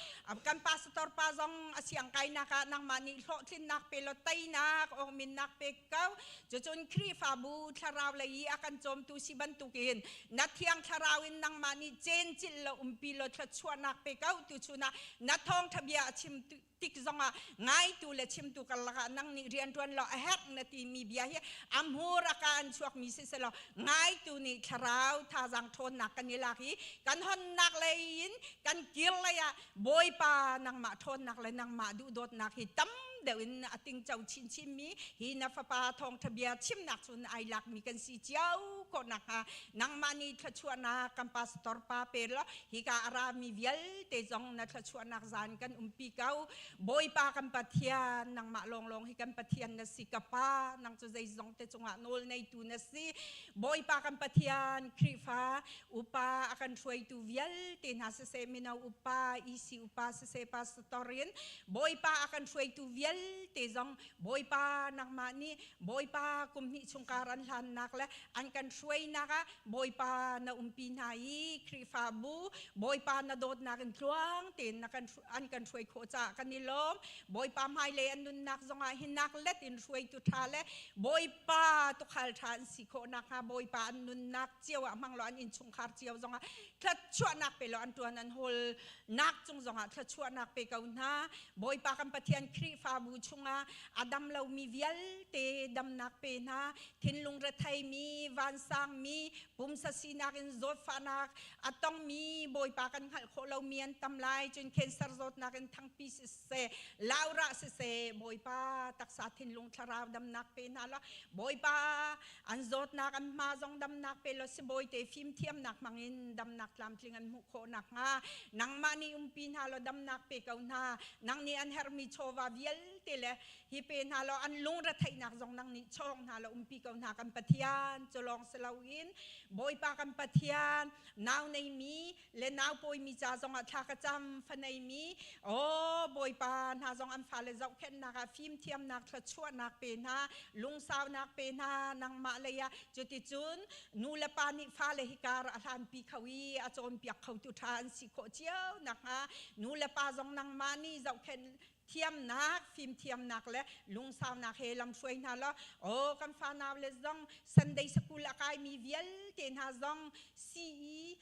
kan pastor pa zong a siangkainak ah nangmah nih hlawhtlinnak pe law teinak awkminnak pe ko. Cucun Khrihfabu thlarau lei i a kan cawmtu si bantukin na Thiang Thlarau in nangmah nih cencilh lo umpi law thluachuahnak pe ko. Tu chun ah na thawngṭha bia a chim tik zongah ngaitu le chimtu karlak ah nang nih rianṭuan law a herh na timi bia hi a hmur a ka an chuakmi si selaw ngaitu nih thlarau thazaang ṭhawnnak kan i lak i kan honnak lei in kan kir lei ah Bawipa nangmah ṭhawnnak le nangmah duhdawtnak hi tam deuh in a tingco chinchinmi hi na fapa thawngṭha bia chimnak cun ai lakmi kan si cio khawh nakhnga nangmah nih thluachuahnak kan pastor pa pe law hika a rami vialte zong na thluachuahnak zan kan umpi ko. Bawipa kan Pathian, nangmah lawnglawng hi kan Pathian na si. Ka Pa, nang cu zeizong te cungah nawl neitu na si. Bawipa kan Pathian, Khrihfa upa a kan hruaitu vialte hna siseh, mino upa, EC upa siseh, pastor in Bawipa a kan hruaitu vialte zong Bawipa nangmah nih Bawipa kum hnih chungkar an hlannak le an kan hruai hruainak ah Bawipa na umpi hna i Khrihfabu Bawipa na dawtnak in tluang tein na kan an kan hruai khawh caah kan i lawm. Bawipa hmailei an nunnak zongah hinak let in hruaitu ṭha le Bawipa tukhal ṭha an si khawh nakhnga Bawipa an nunnak cio ah hmang law an innchungkhar cio zongah thluachuahnak pe law an ṭuan an hawl nak cung zongah thluachuahnak pe ko hna. Bawipa kan Pathian Khrihfabu chungah a dam lomi vialte damnak pe hna. Thinlung retheimi, vansangmi, pumsa sinak in zawtfahnak a tongmi Bawipa kan hngalh khawh lomi an tam lai. Cun cancer zawtnak in thangpi siseh, laurah siseh, Bawipa taksa thinlung thlarau damnak pe hna law Bawipa an zawtnak an hma zong damnak pe law sibawi te fimthiamnak hmangin damnak tlamtling an hmuh khawh nakhnga nangmah nih umpi hna law damnak pe ko hna. Nang nih an herhmi chawva vialte le hi pe hna law an lungretheihnak zong nang nih chawng hna law umpi ko hna kan Pathian. Cu lawng si loin Bawipa kan Pathian, nau neimi le nau pawimi ca zongah thla ka cam. Fa neimi, aw Bawipa, hna zong an fale zohkhenhnak ah fimthiamnak thluachuahnak pe hna, lungsaunak pe hna nangmah lei ah. Cuticun nu le pa nih fale hi kar a hlanpi kho i a cawnpiak khotu ṭha an si khawh cio nakhnga nu le pa zong nangmah nih zohkhenh thiamnak, fimthiamnak le lungsaunak he lamhruai hna law, aw kan fanau le zong Sunday school a kaimi vialte hna zong CE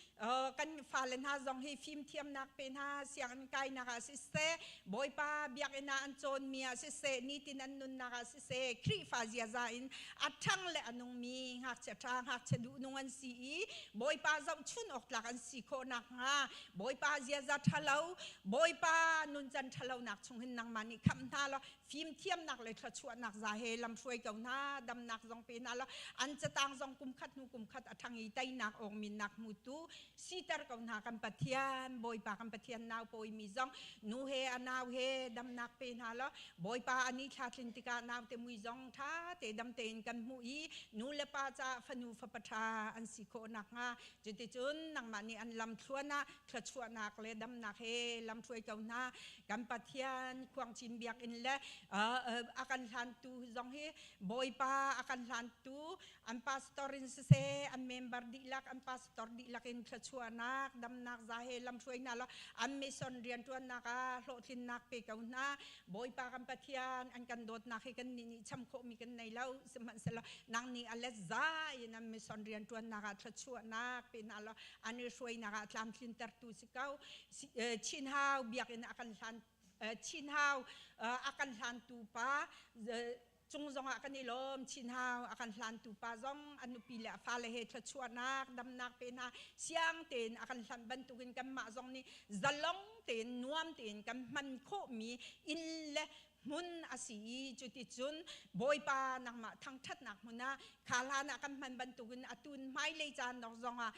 kan fale hna zong hi fimthiamnak pe hna. Sianginn kainak ah siseh, Bawipa biakinn ah an cawnmi ah siseh, nitin an nunnak ah siseh, Khrihfa ziaza in a ṭhang le a nungmi ngakchia ṭha, ngakchia duhnung an si i Bawipa zohchun awk tlak an si khawh nakhnga Bawipa ziaza ṭhalo, Bawipa nuncan ṭhalonak chung hin nangmah nih khamh hna law fimthiamnak le thluachuahnak za he lamhruai ko hna. Damnak zong pe hna law an catang zong kum khat hnu kum khat a ṭhang i teinak awngminnak hmutu siter ko hna kan Pathian. Bawipa kan Pathian, nau pawimi zong nu he a nau he damnak pe hna law Bawipa ani thla tlin tikah naute mui zong ṭha te dam tein kan hmuh i nu le pa caah fanu fapa ṭha an si khawh nakhnga, cuticun nangmah nih an lamthluan ah thluachuahnak le damnak he lamhruai ko hna kan Pathian. Khuangchin biakinn le a kan hlantu zong hi, Bawipa, a kan hlantu an pastor in siseh, an member dihlak, an pastor dihlak in thluachuahnak damnak za he lamhruai hna law an mission rianṭuannak ah hlawhtlinnak pe ko hna. Bawipa kan Pathian, an kan dawtnak hi kan nih nih cham khawhmi kan nei lo, sihmanhsehlaw nang nih a let za in an mission rianṭuannak ah thluachuahnak pe hna law an i hruainak ah tlamtlintertu si ko. Chin Hau biakinn a kan hlan, Chin Hau a kan hlantu pa cung zongah kan i lawm. Chin Hau a kan hlantu pa zong an nupi le a fale he thluachuahnak damnak pe hna. Siang tein a kan hlanh bantukin kanmah zong nih zalong tein nuam tein kan hman khawhmi inn le hmun a si i cuticun Bawipa nangmah thangṭhatnak hmun ah kha hlan ah kan hman bantukin atun hmailei caan nok zongah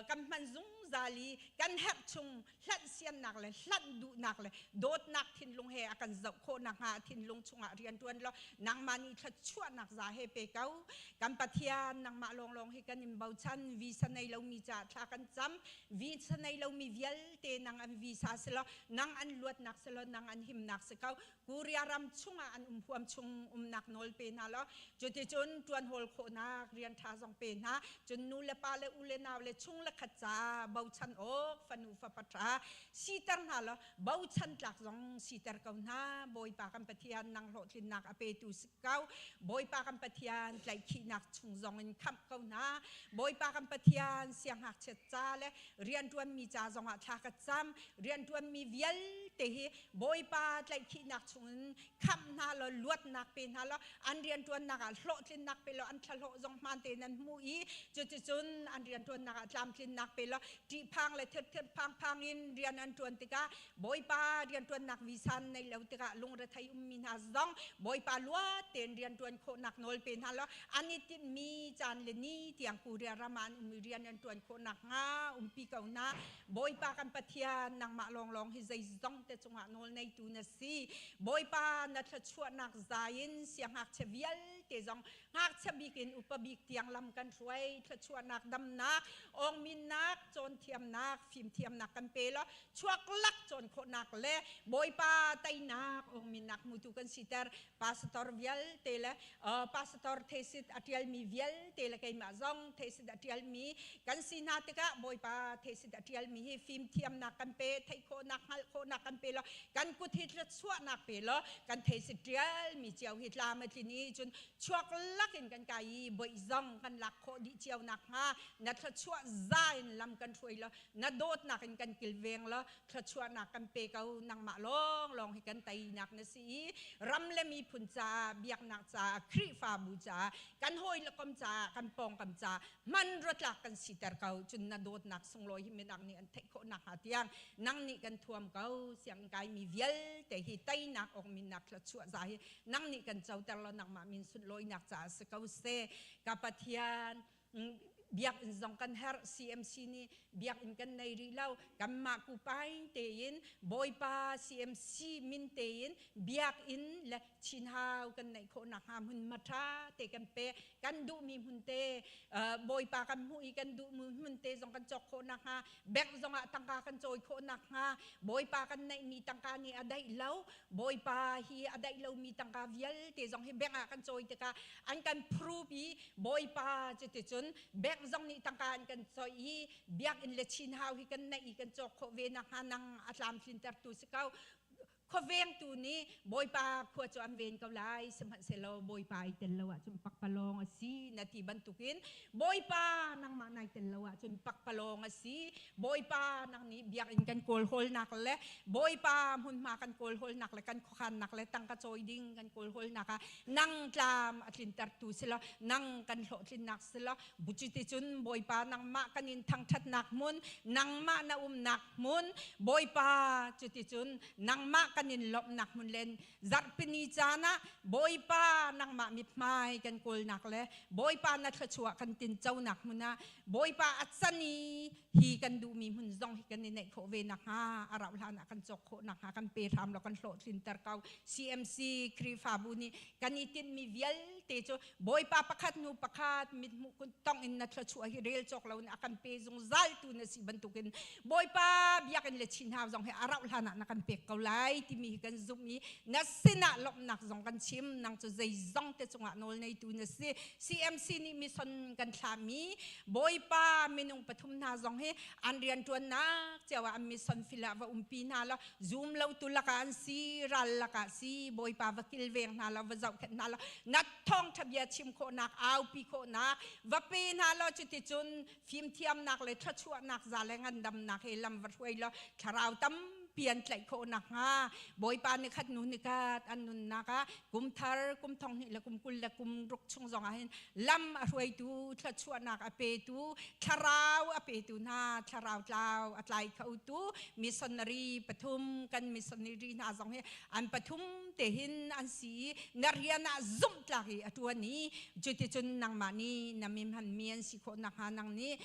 kan hman zungzal i kan herh chung hlanh siannak le hlanh duhnak le dawtnak thinlung he a kan zoh khawh nakhnga thinlung chungah rian ṭuan law nangmah nih thluachuahnak za he pe ko kan Pathian. Nangmah lawnglawng hi kan in bochan. Visa nei lomi caah thla kan cam. Visa nei lomi vialte nang an visa si law, nang an luatnak si law, nang an himnak si ko. Korea ram chungah an um huam chung umnak nawl pe hna law cuticun ṭuan hawl khawhnak rian ṭha zong pe hna. Cun nu le pa le u le nau le chung le khat ca bochan awk fanu fapa ṭha siter hna law bochan tlak zong siter ko hna. Bawipa kan Pathian, nang hlawhtlinnak a petu si ko. Bawipa kan Pathian, tlaihkhihnak chung zong in khamh ko hna. Bawipa kan Pathian, siangngakchia ca le rianṭuanmi ca zongah thla ka cam. Rianṭuanmi vialte hi Bawipa tlaihkhihnak chungin khamh hna law luatnak pe hna law an rianṭuannak ah hlawhtlinnak pe law an thlahlawh zong hmaan tein an hmuh i cuticun an rianṭuannak ah tlamtlinnak pe law ṭihphang le thirthir phangphang in rian an ṭuan tikah, Bawipa, rianṭuannak visa nei lo tikah lungrethei ummi hna zong Bawipa luat tein rianṭuan khawhnak nawl pe hna law an i tinhmi caan le ni tiang Korea ram ah an um i rian an ṭuan khawh nakhnga umpi ko hna. Bawipa kan Pathian, nangmah lawnglawng hi zeizong te cungah nawl neitu na si. Bawipa na thluachuahnak zai in siangngakchia vialte zong ngakchia bik in upa bik tiang lam kan hruai. Thluachuahnak, damnak, awngminnak, cawnthiamnak, fimthiamnak kan pe law chuaklak cawn khawhnak le Bawipa teinak awngminnak hmutu kan siter. Pastor vialte le pastor thesis a ṭialmi vialte le keimah zong thesis a ṭialmi kan si hna tikah Bawipa thesis a ṭialmi hi fimthiamnak kan pe, theih khawhnak, hngalh khawhnak kan pe law kan kut hi thluachuahnak pe law kan thesis ṭialmi cio hi tlam a tlin i cun chuak lakin kan kai i boih zong kan lak khawh dih cio nakhnga na thluachuah za in lam kan hruai law na dawtnak in kan kilveng law thluachuahnak kan pe ko. Nangmah lawnglawng hi kan teinak na si i ram le miphun caah, biaknak caah, Khrihfabu caah, kan hawi le kom caah, kan pawngkam caah hman ruatlak kan siter ko. Cun na dawtnak sunglawi hi midang nih an theih khawh nakhnga tiang nang nih kan thuam ko. Sianginn kaimi vialte hi teinak awkminnak thluachuah za hi nang nih kan coter law nangmah min sunlawinak caah si ko seh. Ka Pathian, biakinn zong kan herh. CMC nih biakinn kan nei rih lo. Kanmah kupai tein Bawipa CMC min tein biakinn le chinhau kan neih khawh nakhnga hmun matha te kan pe. Kan duhmi hmun te Bawipa kan hmuh i kan duhmi hmun te zong kan cawk khawh nakhnga, bank zongah tangka kan cawi khawh nakhnga Bawipa kan neihmi tangka nih a daih lo. Bawipa hi a daih lomi tangka vialte zong hi bank ah kan cawi tikah an kan prove i Bawipa cuticun bank zong nih tangka an kan coih i biakinn le chinhau hi kan neih i kan cawk khawh ve nakhnga nang a tlamtlintertu si ko. Khuavengtu nih Bawipa khua cu an ven ko lai, sihmanhsehlaw Bawipa i tel lo ahcun pakpalawng a si na ti bantukin Bawipa nangmah nai tel lo ahcun pakpalawng a si. Bawipa nang nih biakinn kan kawlhawlnak le Bawipa hmunhma kan kawlhawlnak le kan khuakhannak le tangka cawi ding kan kawlhawlnak ah nang tlam a tlintertu si law nang kan hlawhtlinnak si law cuticun Bawipa nangmah kan in thangṭhatnak hmun, nangmah na umnak hmun, Bawipa cuticun nangmah kan in lawmhnak hmun len zarhpini caan ah Bawipa nangmah mithmai kan kawlnak le Bawipa na thluachuah kan tinconak hmun ah Bawipa a can i hi kan duhmi hmun zong hi kan i neih khawh ve nakhnga, a rauh hlan ah kan cawk khawh nakhnga kan pe hram law kan hlawhtlinter ko. CMC Khrihfabu nih kan i tinhmi vialte cu Bawipa pakhat hnu pakhat mithmuh tong in na thluachuah hi rel cawk lo in a kan pe zungzal tu na si bantukin Bawipa biakinn le chinhau zong hi a rauh hlan ah na kan pek ko lai timi hi kan zumh i na sinah lawmhnak zong kan chim. Nang cu zeizong te cungah nawl neitu na si. CMC nih mission kan thlahmi Bawipa minung pathum hna zong hi an rianṭuannak cio ah an mission fil ah va umpi hna law zum lo tu lakah an si, ral lakah si, Bawipa va kilveng hna law va zohkhenh hna law na thawngṭha bia chim khawhnak, aupi khawhnak va pe hna law cuticun fimthiamnak le thluachuahnak za le ngandamnak he lam va hruai law thlarau tam tampi an tlaih khawh nakhnga Bawipa ni khat nu ni khat an nunnak ah kum thar kum thong hnih le kum 20 le kum ruk chung zong ah hin lam a hruaitu, thluachuahnak a petu, thlarau a petu hna, thlarau tlau a tlai khotu missionary pathum, kan missionary hna zong hi an pathum te hin an si i na rian ah zumh tlak i a ṭuan i cuticun nangmah nih na mi hmanmi an si khawh nakhnga nang nih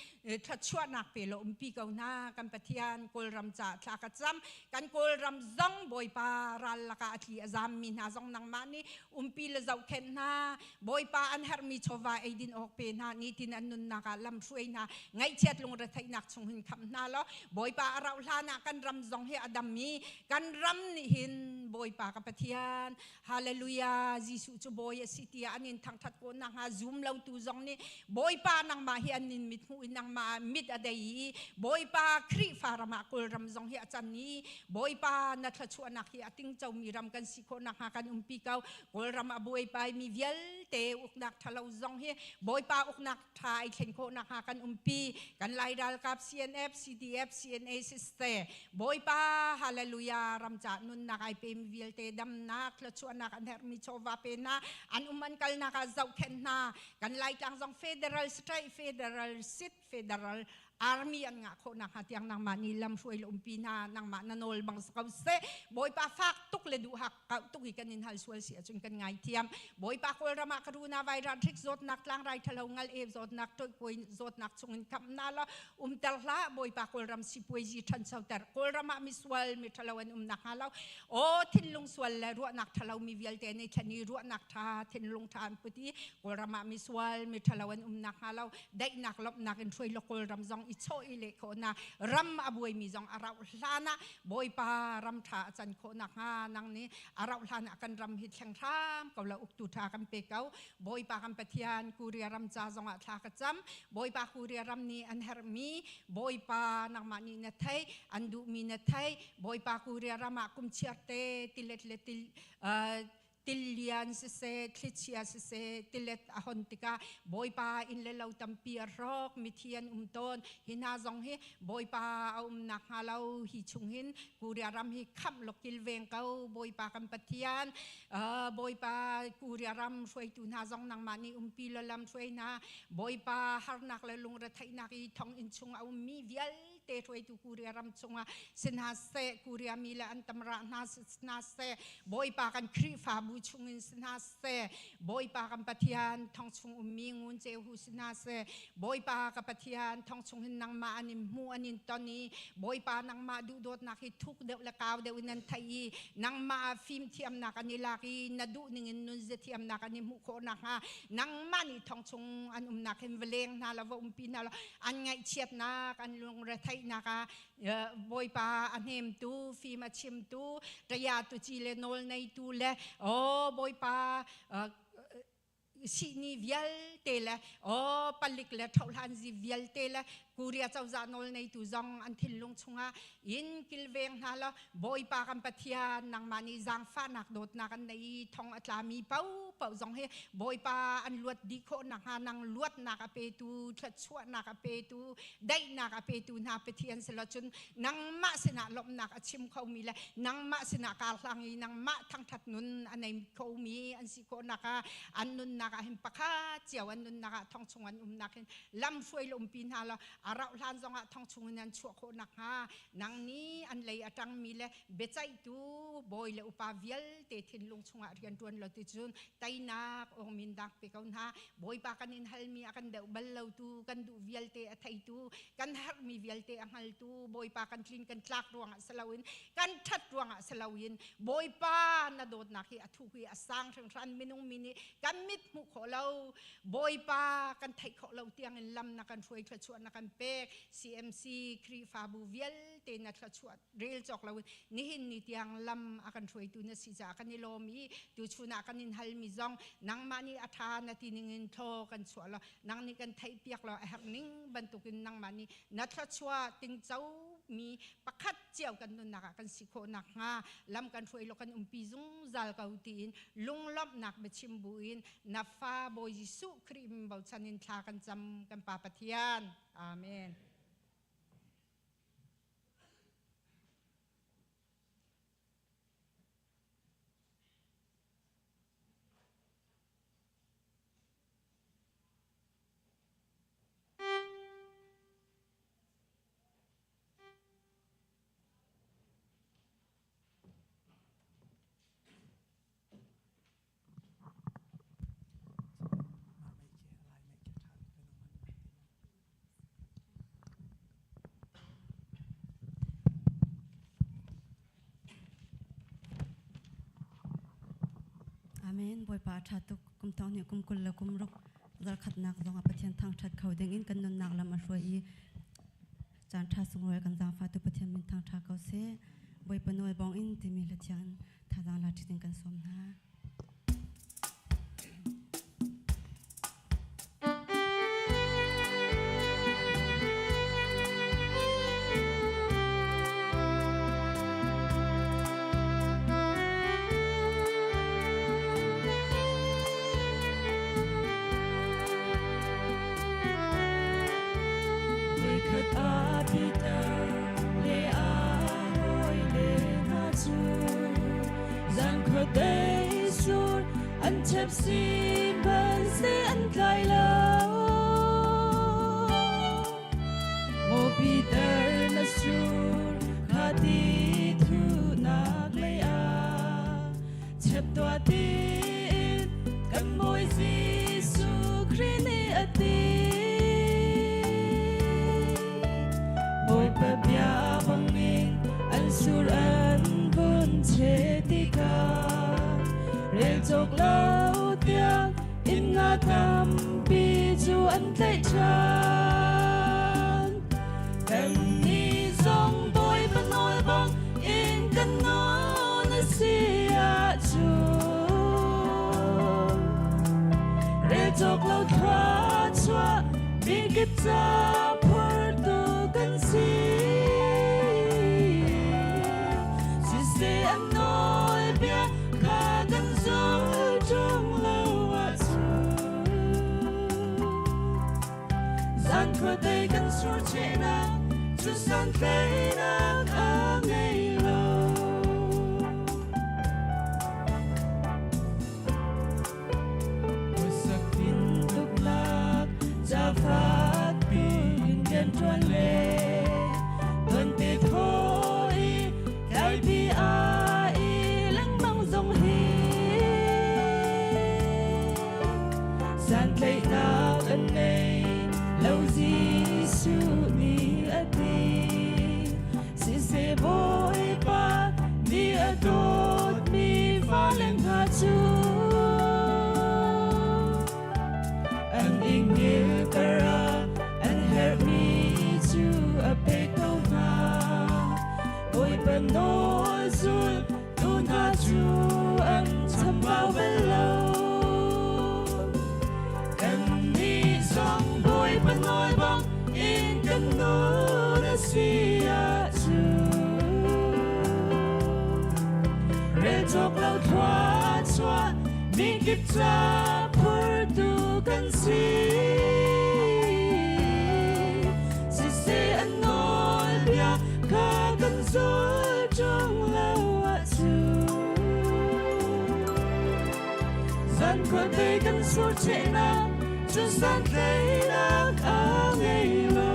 thluachuahnak pe law umpi ko hna. Kan Pathian, Kawlram caah thla ka cam. Kan Kawlram zong Bawipa ral lakah a tli a zammi hna zong nangmah nih umpi le zohkhenh hna. Bawipa, an herhmi chawva eidin awk pe hna, nitin an nunnak ah lam hruai hna, ngaihchiat lungretheihnak chung hin khamh hna law Bawipa a rauh hlan ah kan ram zong hi a dam i kan ram nih hin Bawipa ka Pathian, hallelujah, Jesuh cu Bawi a si tiah an in thangṭhat ko nakhnga zum lotu zong nih Bawipa nangmah hi an in mit hmuh in nangmah ah mit a dei i Bawipa Khrihfa ram ah Kawlram zong hi a can i Bawipa na thluachuahnak hi a tingcomi ram kan si khawh nakhnga kan umpi ko. Kawlram a buaipaimi vialte uknak ṭhalo zong hi Bawipa uknak ṭha ai thlen khawh nakhnga kan umpi. Kan Lai ralkap CNF, CDF, CNA siseh Bawipa hallelujah ram ca nunnak ai pemi vialte damnak thluachuahnak an herhmi chawva pe hna, an um an kalnak ah zohkhenh hna. Kan Laitlang zong federal strike, federal sit. Federal Army an ngah khawh nakhnga tiang nangmah nih lam hruai le umpi hna nangmah na nawl bang si ko seh. Bawipa fak tuk le duh hak kau tuk i kan in hal sual si ahcun kan ngaithiam. Bawipa Kawlram ah karuna virus hrik zawtnak tlangrai thalo ngal e zawtnak toihpuai zawtnak chungin khamh na law umter hlah. Bawipa Kawlram sipuaizi ṭhanchoter. Kawlram ah misual mi ṭhalo an um nakhnga lo aw thinlung sual le ruahnak ṭhalo mi vialte nih thlen i ruahnak ṭha thinlung ṭha an put i Kawlram ah misual mi ṭhalo an um nakhnga lo daihnak lawmhnak in hruai law Kawlram zong i chawh i leh khawhnak ram a buaimi zong a rauh hlan ah Bawipa ram ṭha a can khawh nakhnga nang nih a rauh hlan ah kan ram hi thleng hram ko la uktu ṭha kan pe ko. Bawipa kan Pathian Korea ram ca zong ah thla ka cam. Bawipa Korea ram nih an herhmi Bawipa nangmah nih na thei an duhmi na thei. Bawipa Korea ram ah kum chiar te tilet le til tillian siseh thlichia siseh tilet a hon tikah Bawipa inn le lo tampi a hrawk mithi an um tawn. Hi hna zong hi Bawipa a um nakhnga lo hi chung hin Korea ram hi khamh law kilveng ko. Bawipa kan Pathian Bawipa Korea ram hruaitu hna zong nangmah nih umpi law lam hruai hna. Bawipa harnak le lungretheihnak i thonginn chung a ummi vialte hruaitu Korea ram chungah si hna seh, Korea mi le an tamra hna si hna seh, Bawipa kan Khrihfabu chungin si hna seh, Bawipa kan Pathian thong chung ummi ngun ceu si hna seh, Bawipa ka Pathian thong chung hin nangmah an in hmu an in ton i Bawipa nangmah duhdawtnak hi thuk deuh le kau deuh in an theih i nangmah ah fimthiamnak an i lak i na duh ning in nunzia thiamnak an i hmuh khawh nakhnga nangmah nih thong chung an umnak hin va leng hna law va umpi hna law an ngaihchiatnak an lungretheihnak ah Bawipa a hnemtu fim a chimtu ṭaya tu ci le nawl neitu le aw Bawipa sihni vialte le aw palik le ṭhohhlanzi vialte le Korea cozah nawl neitu zong an thinlung chungah in kilveng hna law Bawipa kan Pathian nangmah nih zaangfahnak dawtnak an nei i thong a tlami paohpaoh zong hi Bawipa an luat dih khawh nakhnga nang luatnak a petu thluachuahnak a petu daihnak a petu hna Pathian si lo cun nangmah sinah lawmhnak a chim khomi le nangmah sinah karhlang i nangmah thangṭhat nun a nei khomi an si khawh nak ah an nunnak ah hin pakhat cio an nunnak ah thong chung an umnak hin lam hruai le umpi hna law a rauh hlan zongah thong chung in an chuah khawh nakhnga nang nih an lei a ṭangmi le biaceihtu bawi le upa vialte thinlung chungah rian ṭuan lo ti cun teinak awngmin dak pe ko hna. Bawipa kan in halmi a kan deuh bal lotu, kan duh vialte a theitu, kan herhmi vialte a hngaltu, Bawipa kan tlin kan tlak ruangah si loin kan ṭhat ruangah si loin Bawipa na dawtnak hi a thuk i a sang hringhran. Minung mi nih kan mit hmuh khawh lo, Bawipa kan theih khawh lo tiangin lam na kan hruai, thluachuah na kan pek. CMC Khrihfabu vialte na thluachuah rel cawk loin nihin ni tiang lam a kan hruaitu na si caah kan i lawm i tuchun ah kan in halmi zong nangmah nih a ṭha na ti ningin thlaw kan chuah law nang nih kan theihpiak law a herh ning bantukin nangmah nih na thluachuah tingco mi pakhat cio kan nunnak ah kan si khawh nakhnga lam kan hruai law kan umpi zungzal ko tiin lunglawmhnak biachim buin na fa Bawi Jesuh Khrih min bochan in thla kan cam kan Pa Pathian. Amen. Amen. Bawipa a ṭha tuk. Kum thong hnih kum 20 le kum ruk zarkhatnak zong ah Pathian thangṭhat kho ding in kan nunnak lam a hruai i caan ṭha sunglawi kan zaangfahtu Pathian min thangṭha ko seh. Bawipa nawl bawng in timi hla thiang in thazaang la ṭhi ding kan sawm hna. Voikhat ah Peter le a hawile hna cu zan khuadei sur an chep si hmanhseh an tlai lo. Sur kha ti thunak lei ah chep tuah tiin kan Bawi Jesuh Khrih nih a ti. Bawipa bia bangin an sur an vun che tikah rel cawk lo tiang inn nga tampi cu an tlaih ṭhan. Kannih zong Bawipa nawl bang in kan nawl a si ahcun rel cawk lo thluachuah mikip ca phurtu kan si. Siseh an nawlbia kha kan zul ṭung lo ahcun zan khuadei kan surchehnak cu santleinak a ngei lo. Khuasak tintuknak ca fakpi in rianṭuan le tuante thaw i tlaipi aa i lengmang zong hi santlaihnak an ngei lo Jesuh nih a ti. Siseh Bawipa nih a dawtmi fale hna cu an ingil karah an herhmi cu a pek ko hna. Bawipa nawl zul tu hna cu an chambau bal lo. Kannih zong Bawipa nawl bang in kan nun a si ahcun rel cawk lo thluachuah mikip ca phurtu kan si. Siseh an nawlbia kha kan zul ṭung lo ahcun zan khuate kan surchehnak cu santleinak a ngei lo.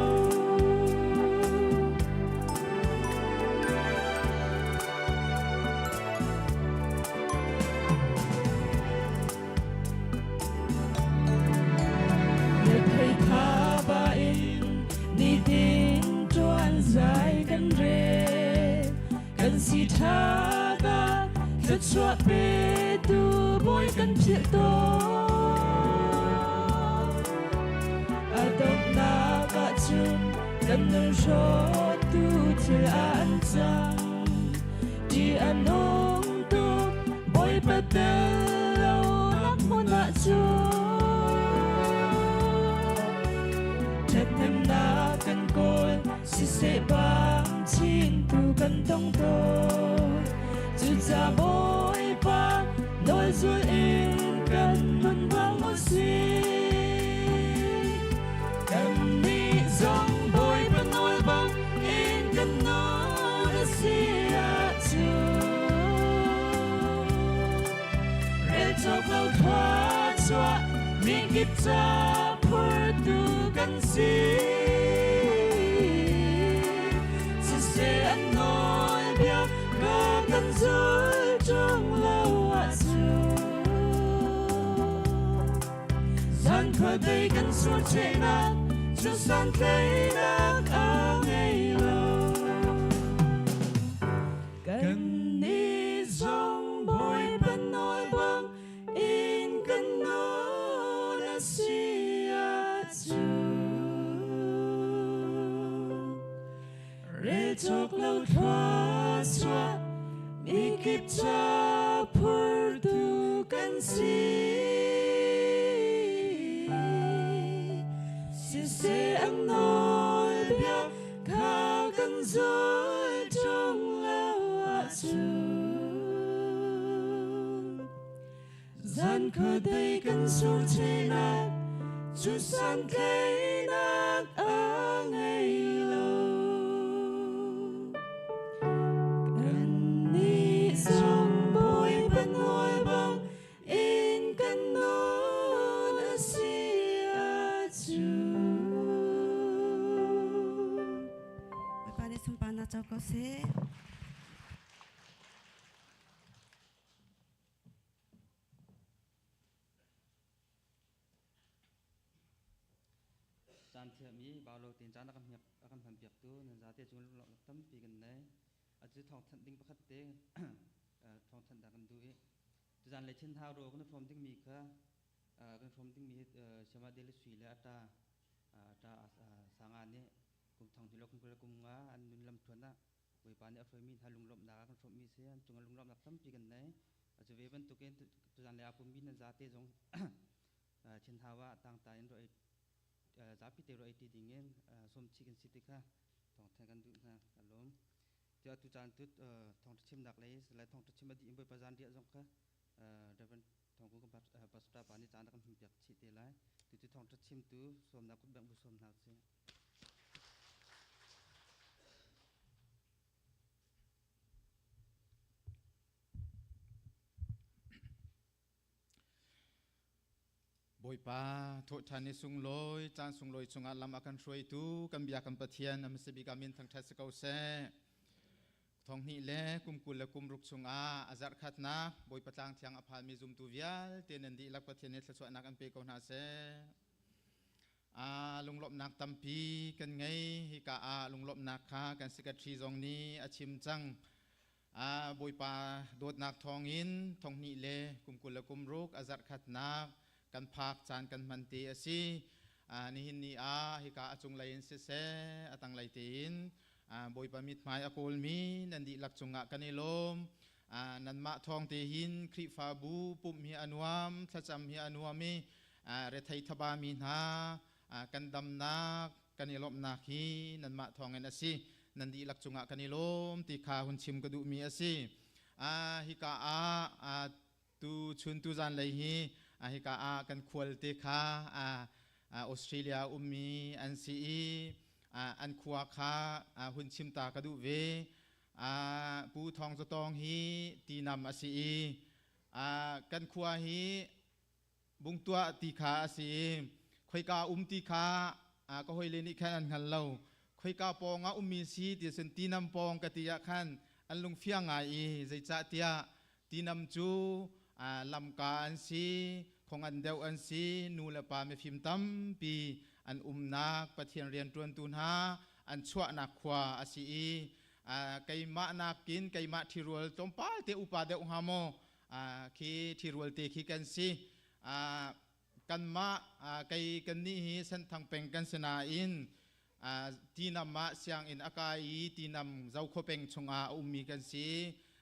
Rethei tha ba in nitin ṭuan zai kan re kan si ṭha ka thluachuah petu Bawi kan philh tawn. A donghnak ahcun kan nun hrawtu thil ah an cang. Ṭih a nung tuk Bawipa tel lo nak hmun ahcun ṭhathnemnak kan kawl siseh bang chin tu kan tong tawn. Cuca Bawipa nawl zul in kan nun bang u sih. Kannih zong Bawipa nawl bang in kan nawl a si ahcun rel cawk lo thluachuah mikip ca phurtu kan si. Siseh an nawlbia ka kan zul ṭung lo ahcun zan khuadei kan surchehnak cu santleinak a ngei lo. Kannih zong Bawipa nawl bang in kan nawl a si ahcun rel cawk lo thluachuah mikip ca phurtu kan si. Siseh an nawlbia kha kan zul ṭung lo ahcun zan khuadei kan surchehnak cu santleinak a ngei lo. Kannih zong Bawipa nawl bang in kan nawl a si ahcun Bawipa nih sunparnak Caan thiam i bau lo tein caan a kan hmiak a kan hman piaktu nan zate cung lunglawmhnak tampi kan nei. Atu thawngthanh ding pakhat te thawngthanh dah kan duh i tuzan lei thin hau ro kan hrawm dingmi kha kan hrawm dingmi Siama Dele Sui le ata ata sanga nih kum thong hnih lo kum 20 kum nga an nun lam thuan ah Bawipa nih a hruaimi hna lunglawmhnak ah kan hrawmmi si an cungah lunglawmhnak tampi kan nei. Cu ve bantukin tuzan lei aa pummi nan zate zong thin hau ah tangta in ro ei zapi te ro ei ti ding in sawmchih kan si ti kha thawngthan kan duh hna ka lawm. Tiah tu caan tut thawngtha chimnak lei le thawngtha chim a dih in Bawipa zan riah zong kha Reverend Thawngkung kan pastor pa nih caan a kan hman piak chih te lai. Tutu thawngtha chimtu sawmnak kutbengh bu sawm hna usih. Bawipa thawhṭhan ni sunglawi caan sunglawi chungah lam a kan hruaitu kan bia kan Pathian a hmasa bik ah min thangṭhat si ko seh. Thong hnih le kum 20 le kum ruk chungah a zarh khatnak Bawipa tlang thiang a phalmi zumtu vialte nan dihlak Pathian nih thluachuahnak an pe ko hna seh. A lunglawmhnak tampi kan ngei. Hika ah lunglawmhnak kha kan secretary zong nih a chim cang. A Bawipa dawtnak thawngin thong hnih le kum 20 le kum ruk a zarh khatnak kan phak caan kan hman te a si. Nihin ni ah hika a cunglei in siseh a tanglei tein Bawipa mithmai a kawlmi nan dihlak cungah kan i lawm. Nanmah thawng te hin Khrihfabu pumh hi a nuam, thlacam hi a nuam i rethei thaba mi hna kan damnak kan i lawmhnak hi nanmah thawngin a si. Nan dihlak cungah kan i lawm ti kha hun chim ka duhmi a si. Hika ah tu chun tu zan lei hi hika ah kan khual te kha Australia ummi an si i an khua kha hun chim ta ka duh ve. Pu Thawng Za Tawng hi tinam a si i kan khua hi bungtuah ti kha a si i khoika um ti kha ka hawile nih khan an hngal lo. Khoika pawng ah ummi si ti cun tinam pawng ka ti ah khan an lungfiang ngai i zeicahtiah tinam cu lamka an si, khongan deuh an si, nu le pa mifim tampi an umnak Pathian rianṭuantu hna an chuahnak khua a si i keimah nakin keimah ṭhirual tlawmpal te upa deuh hnga maw khi ṭhirual te khi kan si. Kanmah kei kannih hi Senthang peng kan si nain tinam ah sianginn a kai i tinam Zokhua peng chungah a ummi kan si.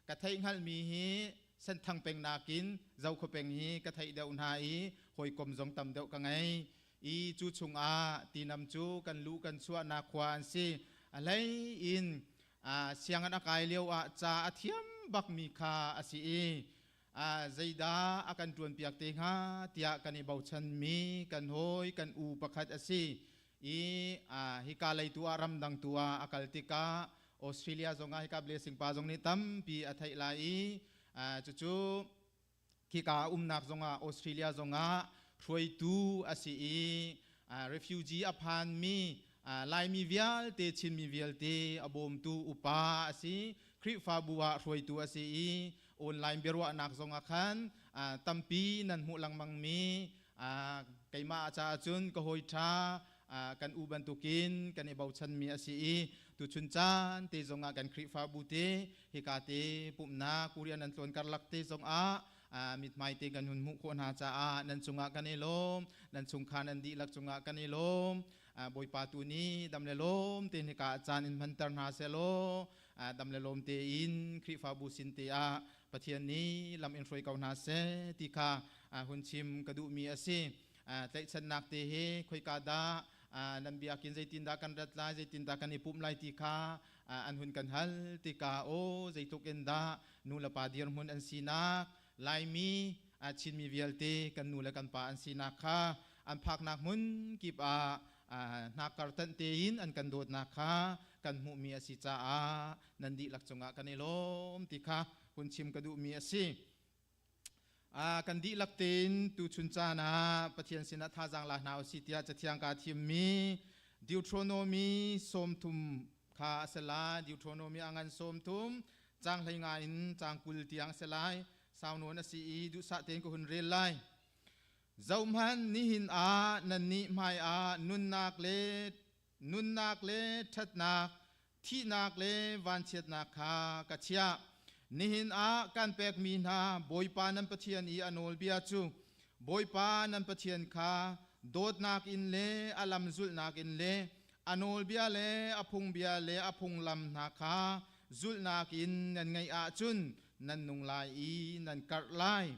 Ka theih hngalhmi hi Senthang peng nakin Zokhua peng hi ka theih deuh hna i hawikom zong tam deuh ka ngei. I cu chungah tinam cu kan luh kan chuahnak khua an si. A hlei in sianginn a kai lio ah ca a thiam bakmi kha a si i zeidah a kan ṭuanpiak te hnga tiah kan i bochanmi kan hawi kan u pakhat a si i hika lei tu ah ramdang tu ah a kal tikah Australia zongah hika blessing pa zong nih tampi a theih lai i cucu khika umnak zongah Australia zongah hruaitu a si i refugee a phanmi Laimi vialte Chinmi vialte a bawmtu upa a si. Khrihfabu ah hruaitu a si i online biaruahnak zongah khan tampi nan hmuh lengmangmi keimah caah cun ka hawi ṭha kan u bantukin kan i bochanmi a si i tuchun caan te zongah kan Khrihfabu te hika te pumhnak Korean nan tlawn karlak te zongah mithmai te kan hun hmuh khawh hna caah nan cungah kan i lawm, nan chungkhar nan dihlak cungah kan i lawm. Bawipa tu nih dam le lawm te hika caan in hmanter hna selaw dam le lawm tein Khrihfabu sin te ah Pathian nih lam in hruai ko hna seh ti kha hun chim ka duhmi a si. Tlaihchannak te hi khoika dah nan biakinn zeitindah kan rat lai, zeitindah kan i pumh lai ti kha an hun kan hal tikah aw zeitluk in dah nu le pa dirhmun an sinak Laimi Chinmi vialte kan nu le kan pa an sinak kha an phaknak hmun kip ah hnakar tanh tein an kan dawtnak kha kan hmuhmi a si caah nan dihlak cungah kan i lawm ti kha hun chim ka duhmi a si. Kan dihlak tein tuchun caan ah Pathian sinah thazaang la hna usih tiah Cathiang kaa thimmi Deuteronomy 30 kha a si lai. Deuteronomy a ngan 30 caang 15 in caang 20 tiang a si lai. Sau nawn a si i duhsah tein ka hun rel lai. Zohhmanh nihin ah nannih hmaiah nunnak le nunnak le ṭhatnak, thihnak le vanchiatnak kha ka chiah. Nihin ah kan pekmi hna Bawipa nan Pathian i a nawlbia cu Bawipa nan Pathian kha dawtnak in le a lam zulhnak in le a nawlbia le a phungbia le a phunglam hna kha zulhnak in nan ngaih ahcun nan nung lai i nan karh lai.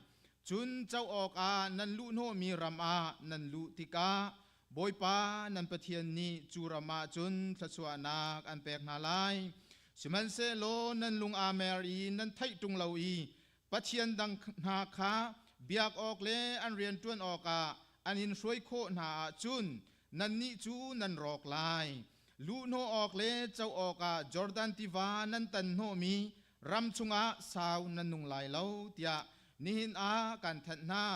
Cun co awkah nan luhhnawhmi ram ah nan luh tikah Bawipa nan Pathian nih cu ram ah cun thluachuahnak an pek hna lai. Sihmanhsehlaw nan lung aa mer i nan theih ṭung lo i pathian dang hna kha biak awk le an rian ṭuan awkah an in hruai khawh hna ahcun nannih cu nan rawk lai. Luhhnawh awk le co awkah Jordan tiva nan tan hnawhmi ram chungah sau nan nung lai lo tiah nihin ah kan thanh hna.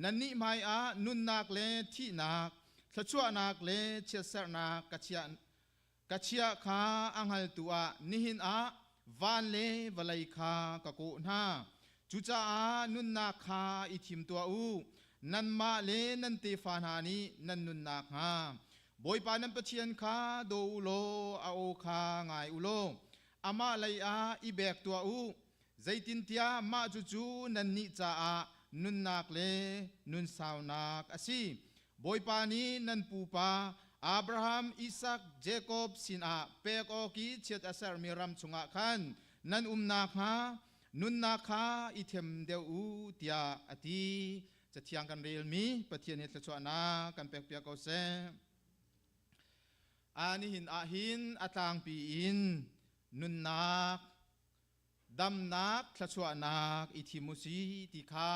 Nannih hmaiah nunnak le thihnak, thluachuahnak le chiatserhnak ka chiah ka chiah kha a hngaltu ah nihin ah van le vawlei kha ka kawh hna. Cucaah nunnak kha i thim tuah u. Nanmah le nan tefa hna nih nan nun nakhnga Bawipa nan Pathian kha daw u law a aw kha ngai u law amah lei ah i bek tuah u. Zeitintiah mah cucu nannih caah nunnak le nunsaunak a si. Bawipa nih nan pupa Abraham, Isak, Jakob sinah pek awk i chiat a sermi ram chungah khan nan um nakhnga nunnak kha i them deuh u tiah a ti. Cathiang kan relmi Pathian nih thluachuahnak kan pekpiak ko seh. A nihin ah hin a tlangpi in nunnak, damnak, thluachuahnak i thim u si ti kha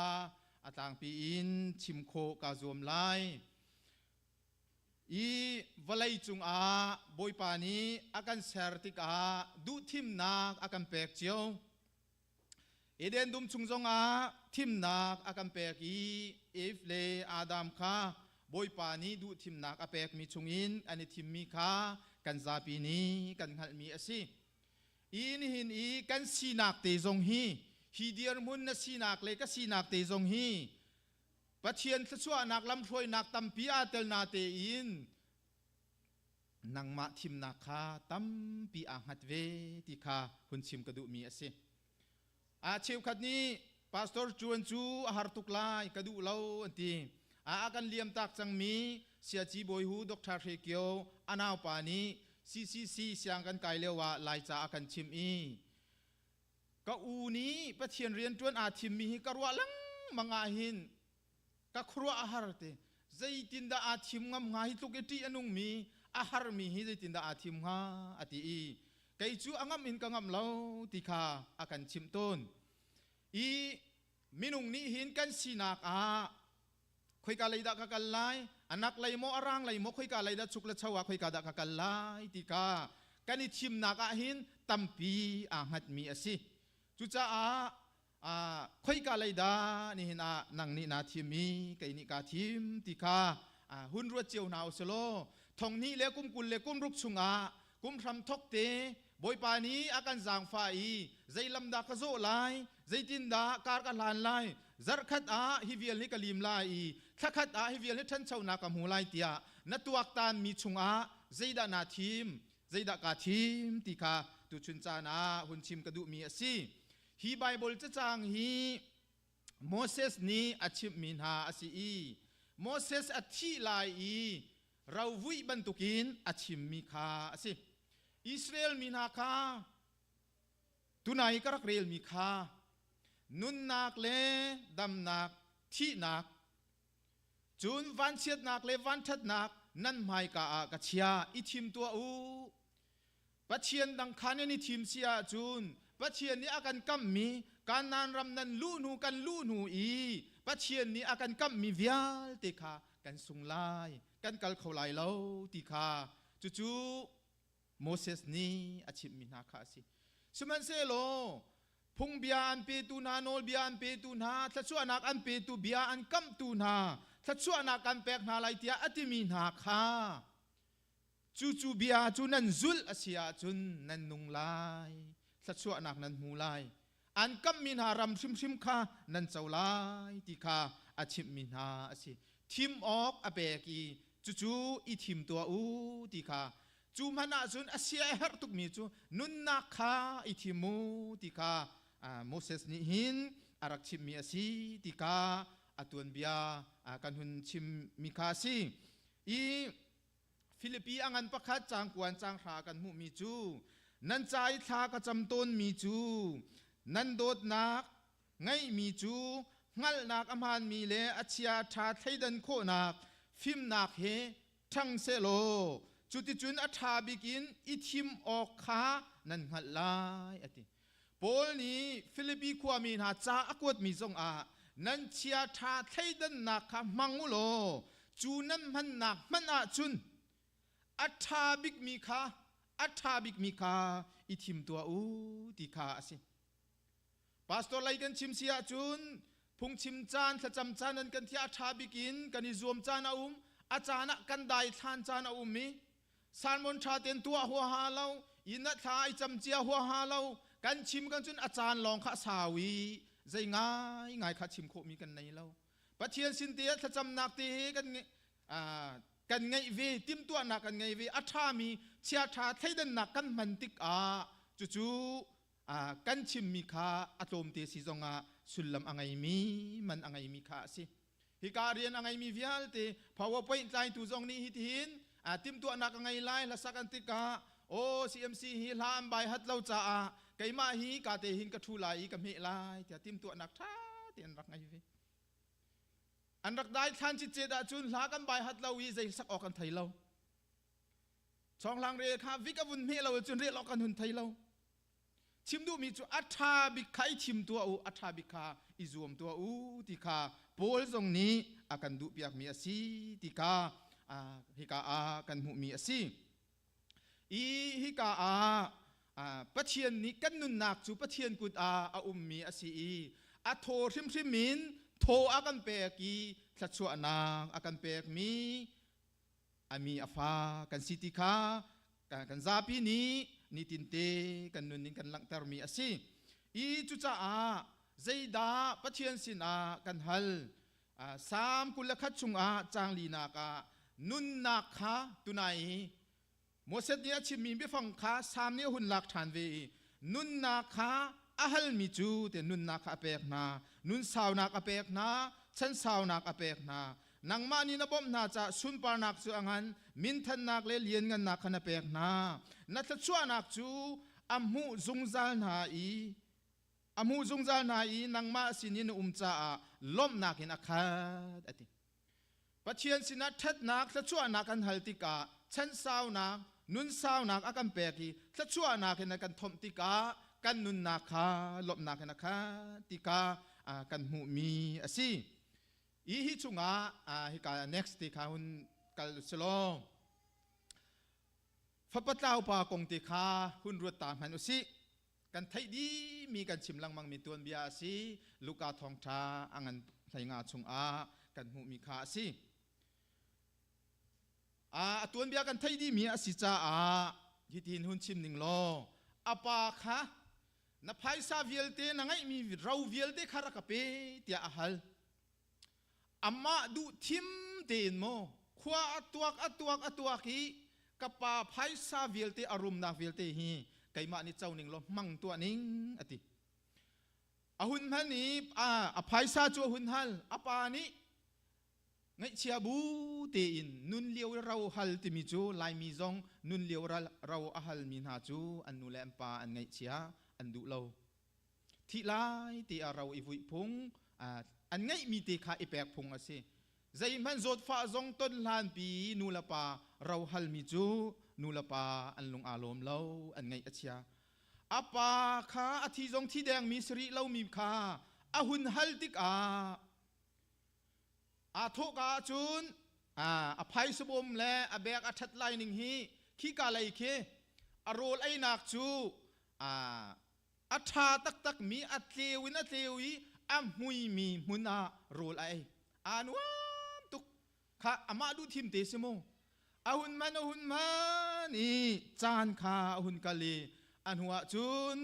a tlangpi in chim khawh kaa zuam lai. I vawlei cungah Bawipa nih a kan ser tikah duhthimnak a kan pek cio. Eden dum chung zongah thimnak a kan pek i Eve le Adam kha Bawipa nih duhthimnak a pekmi chungin an i thimmi kha kan zapi nih kan hngalhmi a si. I nihin i kan sinak te zong hi hi dirhmun na sinak le ka sinak te zong hi Pathian thluachuahnak lamhruainak tampi aa tel na tein nangmah thimnak kha tampi aa hngat ve ti kha hun chim ka duhmi a si. A cheukhat nih pastor ṭuan cu a har tuk lai ka duh lo an ti. A a kan liam tak cangmi Siaci Bawi Hu Dr. Hre Kio a naupa nih CCC siang kan kai lio ah Laica a kan chimh i ka u nih Pathian rianṭuan aa thimmi hi ka ruah lengmang ah hin ka khuaruah a har te zeitindah aa thim ngam hnga hi tluk i ṭih a nungmi a harmi hi zeitindah aa thim hnga a ti i kei cu a ngamh in ka ngamh lo ti kha a kan chimh tawn i minung nih hin kan sinak ah khoika lei dah ka kal lai anak lei maw a rang lei maw khoika lei dah chuk le cho ah khoika dah ka kal lai ti kha kan i thimnak ah hin tampi aa hngatmi a si cucaah khoika lei dah nihin ah nang nih naa thim i kei nih kaa thim ti kha hun ruat cio hna u selaw thong hnih le kum 20 le kum ruk chungah kum hram thok te Bawipa nih a kan zaangfah i zei lam dah ka zawh lai zeitin dah kar ka hlan lai zarhkhat ah hi vial hi ka lim lai i thlakhat ah hi vial hi ṭhanchonak ka hmu lai tiah na tuaktan mi chungah zeidah naa thim zeidah kaa thim ti kha tuchun caan ah hun chim ka duhmi a si. Hi Baibal cacang hi Moses nih a chimhmi hna a si i Moses a thih lai i rovuih bantukin a chimmi kha a si. Israel mi hna kha tunai ka rak relmi kha nunnak le damnak, thihnak, cun vanchiatnak le vanṭhatnak nan hmaika ah ka chia i thim tuah u. Pathian dang kha nan i thim si ahcun Pathian nih a kan kamhmi Kanaan ram nan luh hnu kan luh hnu i Pathian nih a kan kamhmi vialte kha kan sung lai kan kal kho lai lo ti kha cucu Moses nih a chimhmi hna kha a si. Sihmanhsehlaw phungbia an petu hna, nawlbia an petu hna, thluachuahnak an petu bia an kamhtu hna, thluachuahnak kan pek hna lai tiah a timi hna kha Cucu bia cu nan zulh a si ahcun nan nung lai, thluachuahnak nan hmu lai. An kamhmi hna ram hrimhrim kha nan co lai ti kha a chimhmi hna a si. Thim awk a pek i cucu i thim tuah u ti kha cu hmanh ahcun a sia a herh tukmi cu nunnak kha i thim u ti kha Moses nih hin a rak chimmi a si ti kha a tuanbia kan hun chimmi kha a si. I Filipi a ngan pakhat caang kuan caang hra kan hmuhmi cu nan ca i thla ka cam tawnmi cu nan dawtnak ngeihmi cu hngalhnak a hmaanmi le a chia ṭha thleidan khawhnak fimnak he ṭhang sehlaw cuticun a ṭha bik in i thim awk kha nan hngalh lai a ti. Paul nih Filipi khuami hna ca a kuatmi zongah nan chia ṭha thleidannak kha hmang u law cu nan hmannak hmanh ahcun a ṭha bikmi kha a ṭha bikmi kha i thim tuah u ti kha a si. Pastor lei kan chim si ahcun phungchim caan thlacam caan an kan thiah a ṭha bik in kan i zuam caan a um a caan ah kan daithlan caan a um i Salmon ṭha tein tuah huaha lo inn ah thla i cam cia huaha lo kan chim kan cun a caan lawng kha a sau i zei ngai ngai kha chim khawhmi kan nei lo Pathian sin te ah thlacamnak te he kan kan ngeih ve timhtuahnak kan ngei ve a ṭhami chiaṭha thleidannak kan hman tikah cucu kan chimmi kha a tlawmte si zongah sullam a ngeimi man a ngeimi kha a si hika rian a ngeimi vialte PowerPoint tlaitu zong nih hitihin timhtuahnak a ngei lai hlasak an tikah aw CMC hi hla an bai hat lo caah keimah hi ka te hin ka ṭhu lai i ka hmeh lai tiah timhtuahnak ṭha tein rak ngei ve an rak dai thlan citcet ahcun hla kan bai hat lo i zei sak awk kan thei lo Chonghlang rel kha vik a vun hmeh lo cun rel awk kan hun thei lo. Chim duhmi cu a ṭha bik kha i chim tuah u, a ṭha bik kha i zuam tuah u ti kha Paul zong nih a kan duhpiakmi a si ti kha hika ah kan hmuhmi a si. I hika ah Pathian nih kan nunnak cu Pathian kut ah a ummi a si i a thaw hrimhrim in thaw a kan pek i thluachuahnak a kan pekmi a mi a fa kan si ti kha kan zapi nih nitinte kan nun in kan langhtermi a si. I cucaah zeidah Pathian sinah kan hal? Salm 21 chungah caang linak ah nunnak kha tunai i Moses nih a chimmi biafang kha Salm nih a hun lak ṭhan ve i nunnak kha a halmi cu te nunnak kha a pek hna, nun saunak a pek hna, chan saunak a pek hna. Nangmah nih na bawmh hna caah sunparnak cu a ngan, minthannak le lianngannak kha na pek hna. Na thluachuahnak cu a hmuh zungzal hna i a hmuh zungzal hna i nangmah sin i na um caah lawmhnak in a khat a ti. Pathian sinah ṭhatnak thluachuahnak kan hal tikah chansaunak, nunsaunak a kan pek i thluachuahnak in a kan thomh tikah kan nunnak kha lawmhnak in a khat ti kha kan hmuhmi a si. I hi chungah hika next ti kha hun kal selaw fapa tlau pa kong te kha hun ruat ta hmanh usih. Kan theih dihmi kan chim lengmangmi tuanbia a si. Luka thawngṭha a ngan 15 chungah kan hmuhmi kha a si. A tuanbia kan theih dihmi a si caah hitin hun chim ning law a pa kha na phaisa vialte na ngeihmi ro vialte kha rak ka pe tiah a hal. Amah duh thim tein maw khua a tuak a tuak a tuak i ka pa phaisa vialte a rumnak vialte hi keimah nih co ning law hmang tuah ning a ti. A hun hman i a phaisa cu a hun hal. A pa nih ngaihchia bu tein nun lio ro hal timi cu Laimi zong nun lio ro a halmi hna cu an nu le an pa an ngaihchia an duh lo. Thih lai ti ah ro i vuih phung an ngeihmi te kha i pek phung a si. Zeihmanh zawtfah zong ton hlanpi nu le pa ro halmi cu nu le pa an lung aa lawm lo, an ngaih a chia. A pa kha a thi zong thi dengmi si rih lomi kha a hun hal tikah aa thawhka ahcun a phaisa bawm le a bek a ṭhat lai ning hi khika lei khi a rawl einak cu a ṭha taktakmi a tleu in a tleu i a hmuimi hmun ah rawl a ei aa nuam tuk kha amah duh thim te si mu a hun man a hun man i caan kha a hun kal i a hnu ah cun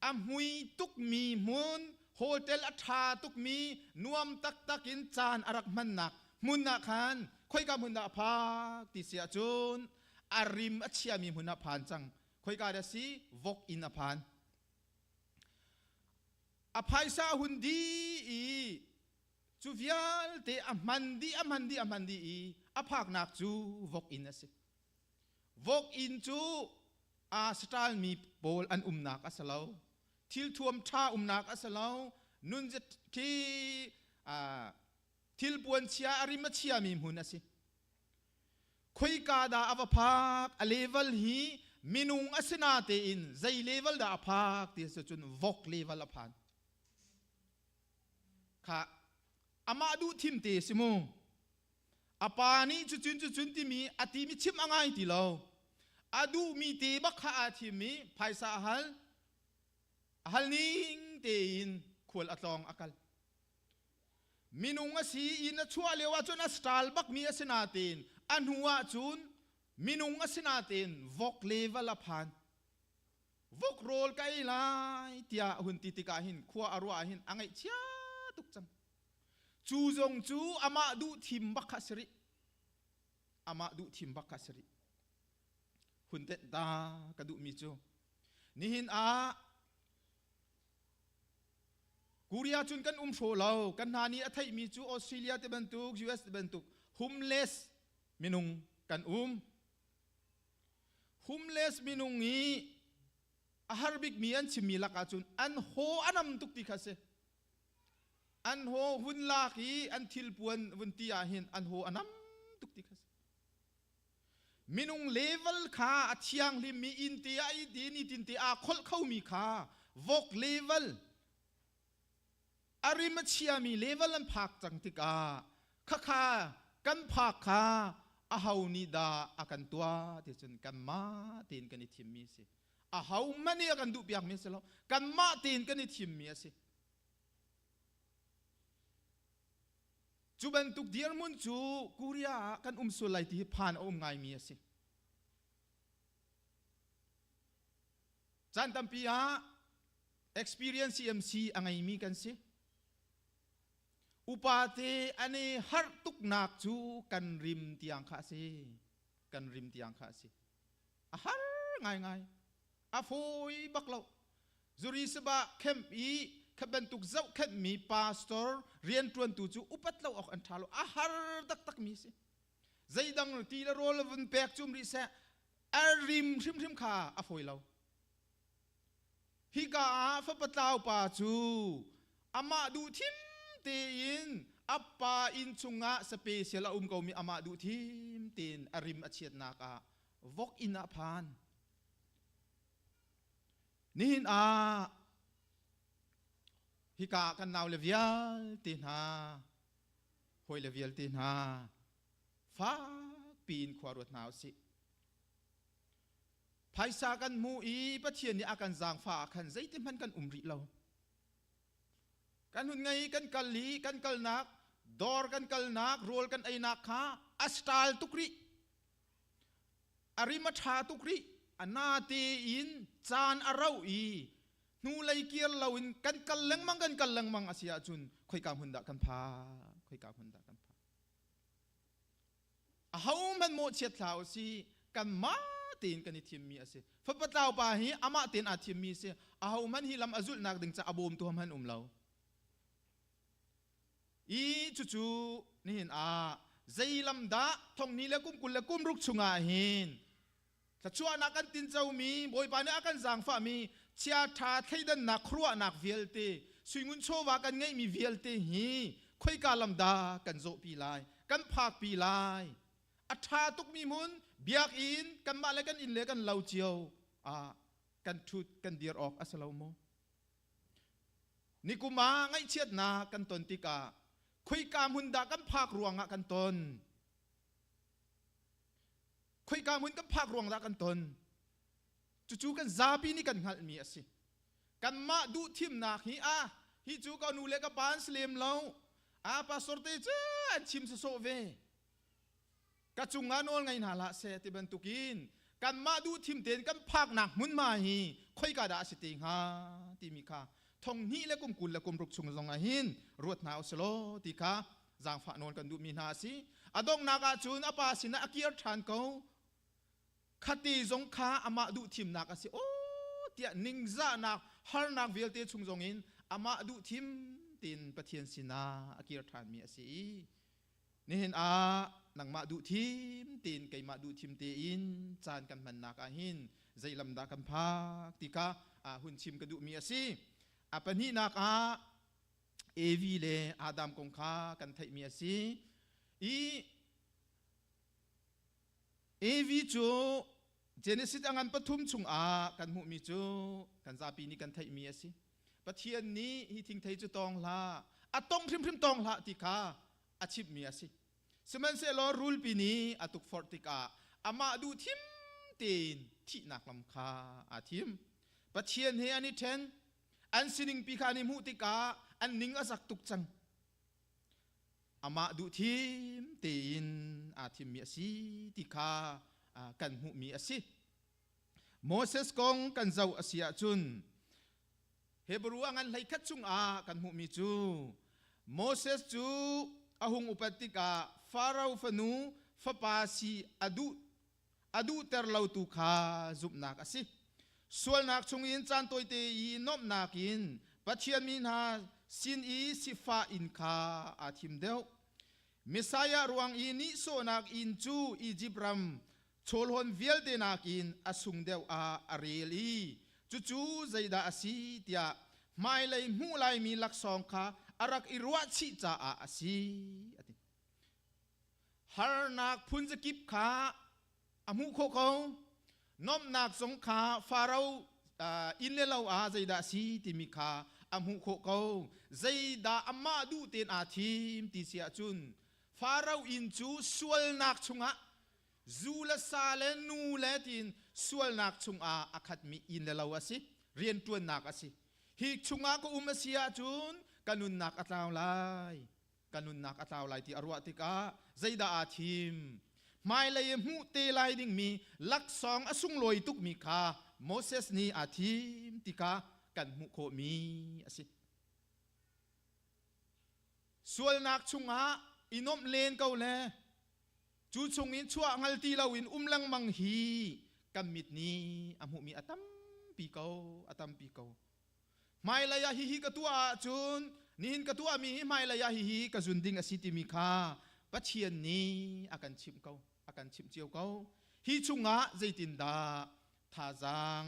a hmui tukmi hmun Hotel a ṭha tukmi nuam taktak in caan a rak hmannak hmun ah khan khoika hmun dah a phak ti si ahcun a rim a chiami hmun ah phan cang. Khoika dah si? Vok inn a phan. A phaisa a hun dih i cu vialte a hman dih a hman dih a hman dih i a phaknak cu vok inn a si. Vok inn cu aa saṭalmi pawl an umnak a si lo. Thilthuam ṭha umnak a si lo. Nun khi thilpuan chia a rim a chiami hmun a si. Khoika dah a va phak? A level hi minung a si natein zei level dah a phak ti a si cun vok level a phan. Kha amah duh thim te si mu. A pa nih cucun cucun timi a timi chim a ngai ti lo. A duhmi te bak kha aa thim i phaisa a hal. A hal ning tein khual a tlawng a kal. Minung a si in a chuah lio ahcun a stal bakmi a si natein a hnu ahcun minung a si natein vok level a phan. Vok rawl ka ei lai tiah a hun ti tikah hin khua a ruah ah hin a ngaihchia tuk cang. Cu zong cu amah duh thim bak kha a si rih. Amah duh thim bak kha a si rih. Hun tenh ta ka duhmi cu nihin ah Korea cun kan um hraw lo. Kan hna nih a theihmi cu Australia te bantuk, US te bantuk homeless minung kan um. Homeless minung i a har bikmi an chimmi lakah cun an haw a nam tuk ti kha si. An haw hun lak i an thilpuan vun ti ah hin an haw a nam tuk ti kha si. Minung level kha a thianghlimmi inn te ah i ti nitin te aa kholh khomi kha vok level a rim a chiami level an phak cang tikah khakha kan phak kha aho nih dah a kan tuah ti cun kanmah tein kan i thimmi a si. Aho hmanh nih a kan duhpiakmi a si lo. Kanmah tein kan i thimmi a si. Cu bantuk dirhmun cu Korea ah kan um sual lai ti hi phan a um ngaimi a si. Caan tampi ah experience CMC a ngeimi kan si. Upa te an i harh tuknak cu kan rim tiang kha a si. Kan rim tiang kha a si. A har ngaingai. A fawi bak lo. Zuri sabah camp i kha bantuk zohkhenhmi pastor rianṭuantu cu upat lo awk an ṭha lo. A har taktakmi si. Zeidang ti le rawl vun pek cum rih seh, a rim hrimhrim kha a fawi lo. Hika ah fapa tlau pa cu amah duh thim tein a pa inn chungah special a um komi amah duh thim tein a rim a chiatnak ah vok inn ah phan. Nihin ah hika ah kan naule vialte hna, hawile vialte hna, fakpi in khua ruat hna usih. Phaisa kan hmu i Pathian nih a kan zaangfah ah khan zeitihmanh kan um rih lo. Kan hun ngei kan kal i kan kalnak dawr kan kalnak rawl kan einak kha a style tuk rih. A rim a ṭha tuk rih. A na tein caan a rauh i hnulei kir loin kan kal lengmang kan kal lengmang a si ahcun khoika hmun dah kan phak khoika hmun dah kan phak Ahohmanh mawhchiat hlah u sih, kanmah tein kan i thimmi a si. Fapa tlau pa hi amah tein aa thimmi a si. Ahohmanh hi lam a zulhnak ding ca a bawmtu hmanh um lo. I cucu nihin ah zei lam dah thonghnih le kum 20 le kum ruk chungah hin thluachuahnak kan tincomi Bawipa nih a kan zaangfahmi chiaṭha thleidannak khuaruahnak vialte suingun chawva kan ngeihmi vialte hi khoika lam dah kan zawhpi lai kan phakpi lai a ṭha tukmi hmun biakinn kanmah le kan inn le kan lo cio ah kan ṭhut kan dir awk a si lo maw nikum ah ngaihchiatnak kan ton tikah khoika hmun dah kan phak ruangah kan ton Khoika hmun kan phak ruang dah kan ton? Cucu kan zapi nih kan hngalhmi a si. Kanmah duh thimnak hi ah hi cu ka nu le ka pa an si lem lo. A pastor te cu an chim sawsawh ve. Ka cungah nawl ngei hna hlah seh ti bantukin kanmah duh thim tein kan phaknak hmunhma hi khoika dah a si te hnga timi kha. Thong hnih le kum 20 le kum ruk chung zong ah hin ruat hna usilaw ti kha zaangfah nawl kan duhmi hna a si. A donghnak ah cun a pa sinah a kir ṭhan ko. Khate zong kha amah duh thimnak a si. Aw tiah ningzahnak harnak vialte chung zong in amah duh thim tiin Pathian sinah a kir ṭhanmi a si i nihin ah nangmah duh thim tiin keimah duh thim tein caan kan hmannak ah hin zei lam dah kan phak ti kha hun chim ka duhmi a si. A pahnihnak ah Evi le Adam kong kha kan theihmi a si. I Evi cu Genesis a ngan pathum chungah kan hmuhmi cu kan zapi nih kan theihmi a si. Pathian nih hi thingthei cu tawng hlah, a tong hrimhrim tawng hlah ti kha a chimhmi a si. Sihmanhsehlaw rulpi nih a tukforh tikah amah duh thim tein thihnak lam kha aa thim. Pathian he an i ṭhen, an siningpi kha an i hmuh tikah an ning a zak tuk cang. Amah duh thim tein aa thimmi a si ti kha kan hmuhmi a si. Moses kong kan zoh a si ahcun Hebrew a ngan 11 chungah kan hmuhmi cu Moses cu a hung upat tikah Farao fanu fapa si a duh a duhter lotu kha zumhnak a si. Sualnak chungin caan tawite i nuamhnak in Pathian mi hna sin i sifah in kha aa thim deuh. Messiah ruang i nihsawhnak inn cu Izipt ram chawlhawn vialte nakin a sung deuh ah a rel i cucu zeidah a si tiah hmailei hmuh laimi laksawng kha a rak i ruahchih caah a si a ti. Harnak phunzakip kha a hmuh khawh ko. Nomhnak zong kha Faro inn le lo ah zeidah a si timi kha a hmuh khawh ko. Zeidah amah duh tein aa thim ti si ahcun Faro inn cu sualnak chungah zu le sa le nu le tiin sualnak chungah a khatmi inn le lo a si, rianṭuannak a si. Hi chungah ka um a si ahcun ka nunnak a tlau lai. Ka nunnak a tlau lai ti a ruah tikah zeidah aa thim? Hmailei i hmuh te lai dingmi laksawng a sunglawi tukmi kha Moses nih aa thim ti kha kan hmuh khawhmi a si. Sualnak chungah i nuamh len ko le cu chungin chuah hngal ti loin um lengmang hi kan mit nih a hmuhmi a tampi ko, a tampi ko. Hmailei ah hihi ka tuah ahcun nihin ka tuahmi hi hmailei ah hihi ka zun ding a si timi kha Pathian nih a kan chimh ko, a kan chimh cio ko. Hi chungah zeitindah thazaang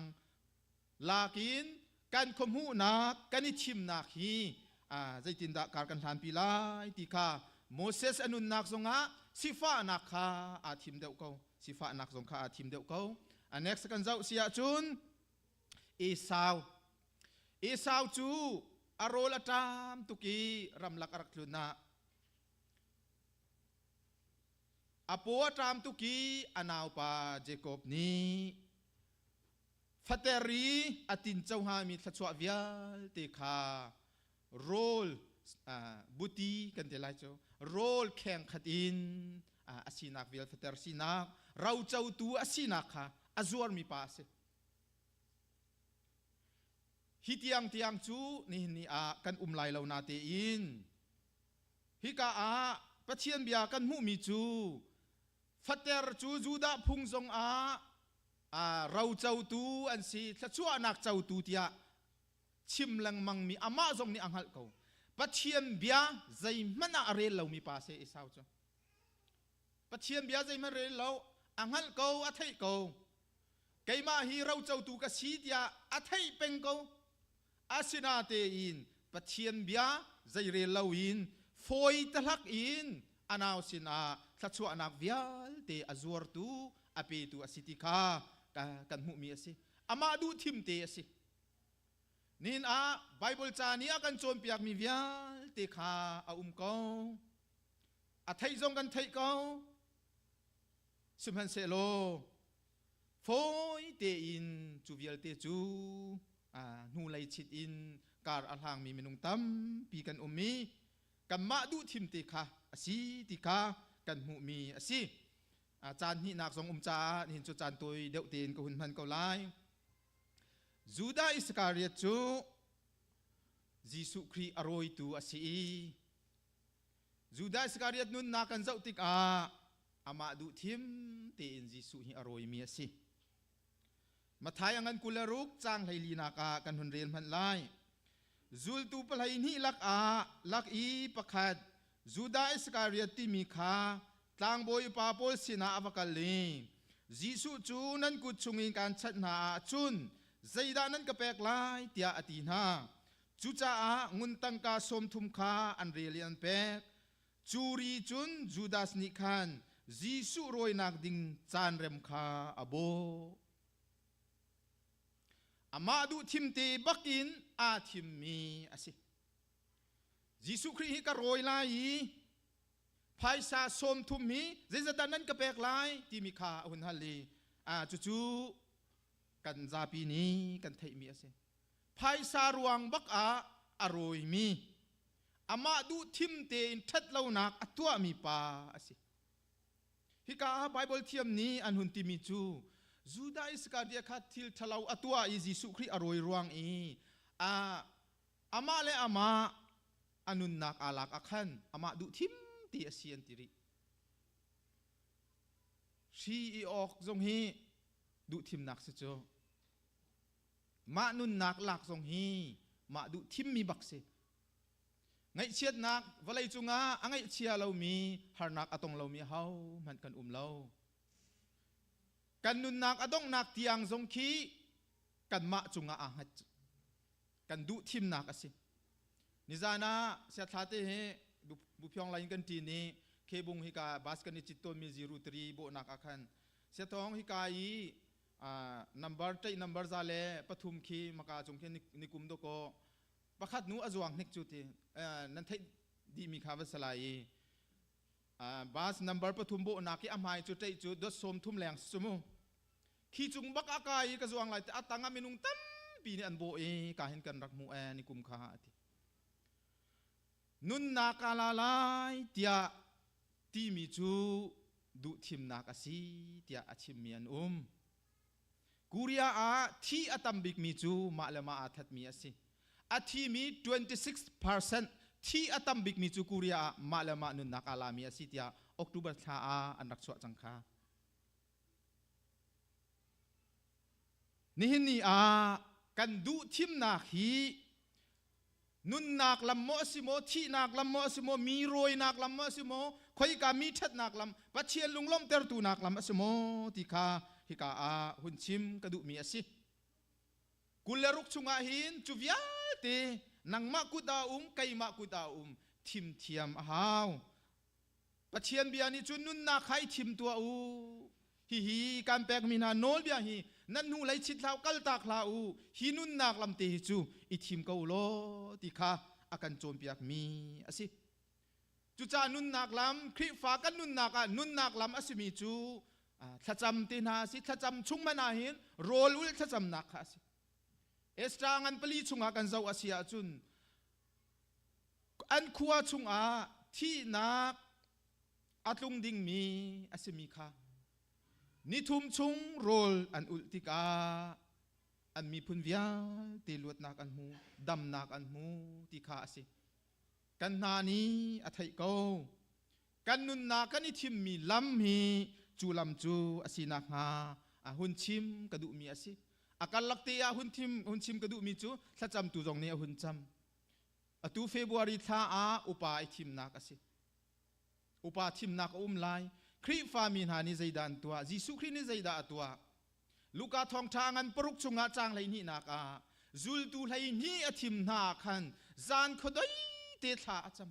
lakin kan khuahmuhnak kan i thimnak hi zeitindah kar kan hlanpi lai ti kha Moses a nunnak zongah sifahnak kha aa thim deuh ko. Sifahnak zong kha aa thim deuh ko. A next kan zoh si ahcun Esau. Esau cu a rawl a ṭam tuk i ramlak a rak tlun ah a paw a ṭam tuk i a naupa Jakob nih fater i a tinco hngami thluachuah vialte kha rawl buti kan ti lai cu rawl kheng khat in a sinak vial fater sinak rocotu a sinak kha a zuarmi pa a si. Hi tiang tiang cu nihin ni ah kan um lai lo na tein hika ah Pathian bia kan hmuhmi cu fater cu Judah phung zong ah rocotu an si thluachuahnak cotu tiah chim lengmangmi amah zong nih a hngalh ko. Pathian bia zeihmanh ah a rel lomi pa si Esau cu. Pathian bia zeihmanh rel lo, a hngalh ko, a theih ko. Keimah hi rocotu ka si tiah a theih peng ko. Asinatein Pathian bia zeirel loin fawi tahlak in a nau sinah thluachuahnak vialte a zuartu, a petu a si ti kha kan hmuhmi a si. Amah duh thim te a si. Nihin ah Bible ca nih a kan cawnpiakmi vialte kha a um ko. A theih zong kan theih ko. Sihmanhsehlaw fawi tein cu vialte cu hnulei chit in kar a hlangmi minung tampi kan um i kanmah duh thim te kha a si ti kha kan hmuhmi a si. Caan hnihnak zong um caah nihin cu caan tawi deuh tein ka hun hman ko lai. Judah Iskariot cu. Jesuh Khrih a rawitu a si i Judah Iskariot nunnak kan zoh tikah amah duh thim tein Jesuh hi a rawimi a si. Matthai a ngan 26 caang 14 ah kan hun rel hmanh lai. Zultu 12 lakah lak i pakhat Judah Iskariot timi kha tlangbawi upa pawl sinah a va kal i Jesuh cu nan kut chungin kaan chanh hna ahcun zeidah nan ka pek lai tiah a ti hna. Cucaah ngun tangka 30 kha an rel i an pek. Cu ri cun Judas nih khan Jesuh rawinak ding caan rem kha a bawh. Amah duh thimte bakin aa thimmi a si. Jesuh Khrih hi ka rawi lai i phaisa 30 hi zeizatdah nan ka pek lai timi kha a hun hal i a cucu kan zapi nih kan theihmi a si. Phaisa ruang bak ah a rawimi amah duh thim tein ṭhat lonak a tuahmi pa a si. Hika ah Baibal thiam nih an hun timi cu Judah Iskariot kha thil ṭhalo a tuah i Jesuh Khrih a rawi ruang i a amah le amah a nunnak aa lak ah khan amah duh thim ti a si an ti rih. Hri i awk zong hi duh thimnak si cu. Mah nunnak lak zong hi mah duh thimmi bak si. Ngaihchiatnak vawlei cungah a ngaihchia lomi harnak a tong lomi ahohmanh kan um lo. Kan nunnak a donghnak tiang zong khi kanmah cungah aa hngat. Kan duh thimnak a si. Nizan ah siathla te hi Buphyong lai in kan ṭin i Khebung hika bus kan i cit tawnmi 03 bawhnak ah khan siathawng hika i number ṭeih number 103 khi maka cung khi nikum dawkaw pakhat nu a zuang hnik cu ti nan theih dihmi kha va salai i bus number 3 bawhnak i a hmai cu ṭeih cu dot 30 leng si cu mu. Khi cung bak a kai i ka zuang lai te a tang ah minung tampi nih an bawh i ka hin kan rak hmuh e nikum kha a ti. Nunnak ka la lai tiah timi cu duhthimnak a si tiah a chimmi an um. Korea ah thi a tam bikmi cu mah le mah aa thatmi a si. A thimi 26% thi a tam bikmi cu Korea ah mah le mah nunnak aa lami a si tiah October thla ah an rak chuah cang kha. Nihin ni ah kan duh thimnak hi nunnak lam maw a si maw, thihnak lam maw a si maw, mi rawinak lam maw a si maw, khoika mi ṭhatnak lam, Pathian lunglawmhtertu nak lam a si maw ti kha hika ah hun chim ka duhmi a si. 26 chungah hin cu vialte nangmah kut ah um, keimah kut ah um, thim thiam a hau. Pathian bia nih cun nunnak kha i thim tuah u. Hihi kan pekmi hna nawlbia hi nan hnulei chit hlah u, kaltak hlah u. Hi nunnak lamte hi cu i thim ko u law ti kha a kan cawnpiakmi a si. Cucaah nunnak lam, Khrihfa kan nunnak ah nunnak lam a simi cu thlacam te hna a si. Thlacam chung hmanh ah hin rawl ulh thlacamnak kha a si. Esther ngan pali chungah kan zoh a si ahcun an khua chungah thihnak a tlung dingmi a simi kha nithum chung rawl an ulh tikah an miphun vialte luatnak an hmu, damnak an hmu ti kha a si. Kan hna nih a theih ko. Kan nunnak kan i thimmi lam hi cu lam cu a si nakhnga a hun chim ka duhmi a si. A karlak te ah hun thim hun chim ka duhmi cu thlacamtu zong nih a hun cam. Atu February thla ah upa i thimnak a si. Upa thimnak a um lai. Khrihfa mi hna nih zeidah an tuah? Jesuh Khrih nih zeidah a tuah? Luka thawngṭha ngan 6 chungah caang 12nak ah zultu 12 a thim hna ah khan zan khuadei te thla a cam.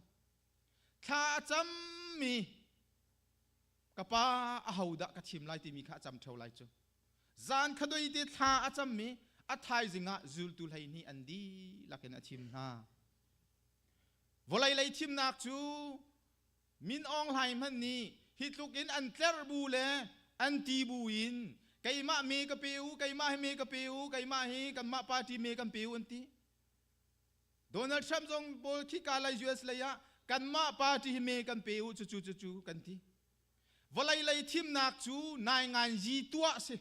Thla a cammi ka pa ahodah ka thim lai timi kha a cam ṭheo lai cu. Zan khadoi te thla a cammi a thaizing ah zultu 12 an dihlak in a thim hna. Vawlei lei thimnak cu Min Aung Hlaing hmanh nih hi tluk in an tlerh bu le an ti bu in keimah me ka pe u, keimah hi me ka pe u, keimah hi kanmah party me kan pe u an ti. Donald Trump zong pawl khika lei US lei ah kanmah party hi me kan pe u cucu cucu kan ti. Vawlei lei thimnak cu nainganzi tuah si.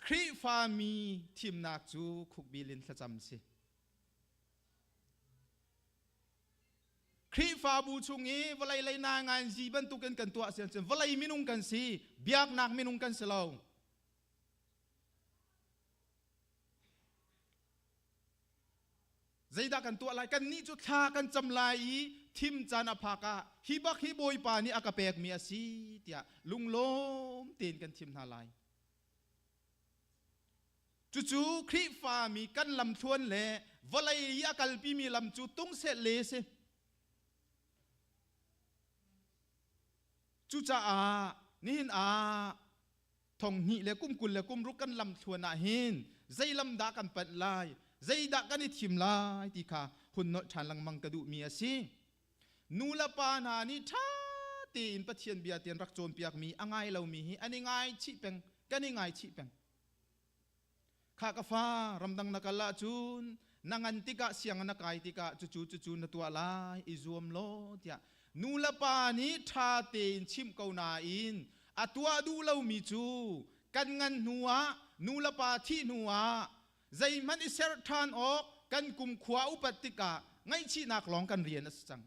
Khrihfami thimnak cu khukbil in thlacam si. Khrihfabu chung i vawlei lei na ngai zi bantukin kan tuah sian cun vawlei minung kan si, biaknak minung kan si lo. Zeidah kan tuah lai? Kannih cu thla kan cam lai i thim caan a phak ah hi bak hi Bawipa nih a ka pekmi a si tiah lunglawm tein kan thim hna lai. Cucu Khrihfami kan lamthluan le vawlei i a kalpimi lam cu tungseh le si. Cucaah nihin ah thong hnih le kum 20 le kum ruk kan lamthluan ah hin zei lam dah kan panh lai, zeidah kan i thim lai ti kha hun nolh ṭhan lengmang ka duhmi a si. Nu le pa hna nih ṭha tein Pathian bia tian rak cawnpiakmi a ngai lomi hi an i ngaichih peng, kan i ngaichih peng. Kha ka fa, ramdang na kal ahcun na ngan tikah siang na kai tikah cucu cucu na tuah lai, i zuam law tiah nu le pa nih ṭha tein chimh ko nain a tuah duh lomi cu kan ngan hnu ah nu le pa thih hnu ah zeihmanh i ser ṭhan awk kan kumkhua upat tikah ngaihchihnak lawng kan rian a si cang.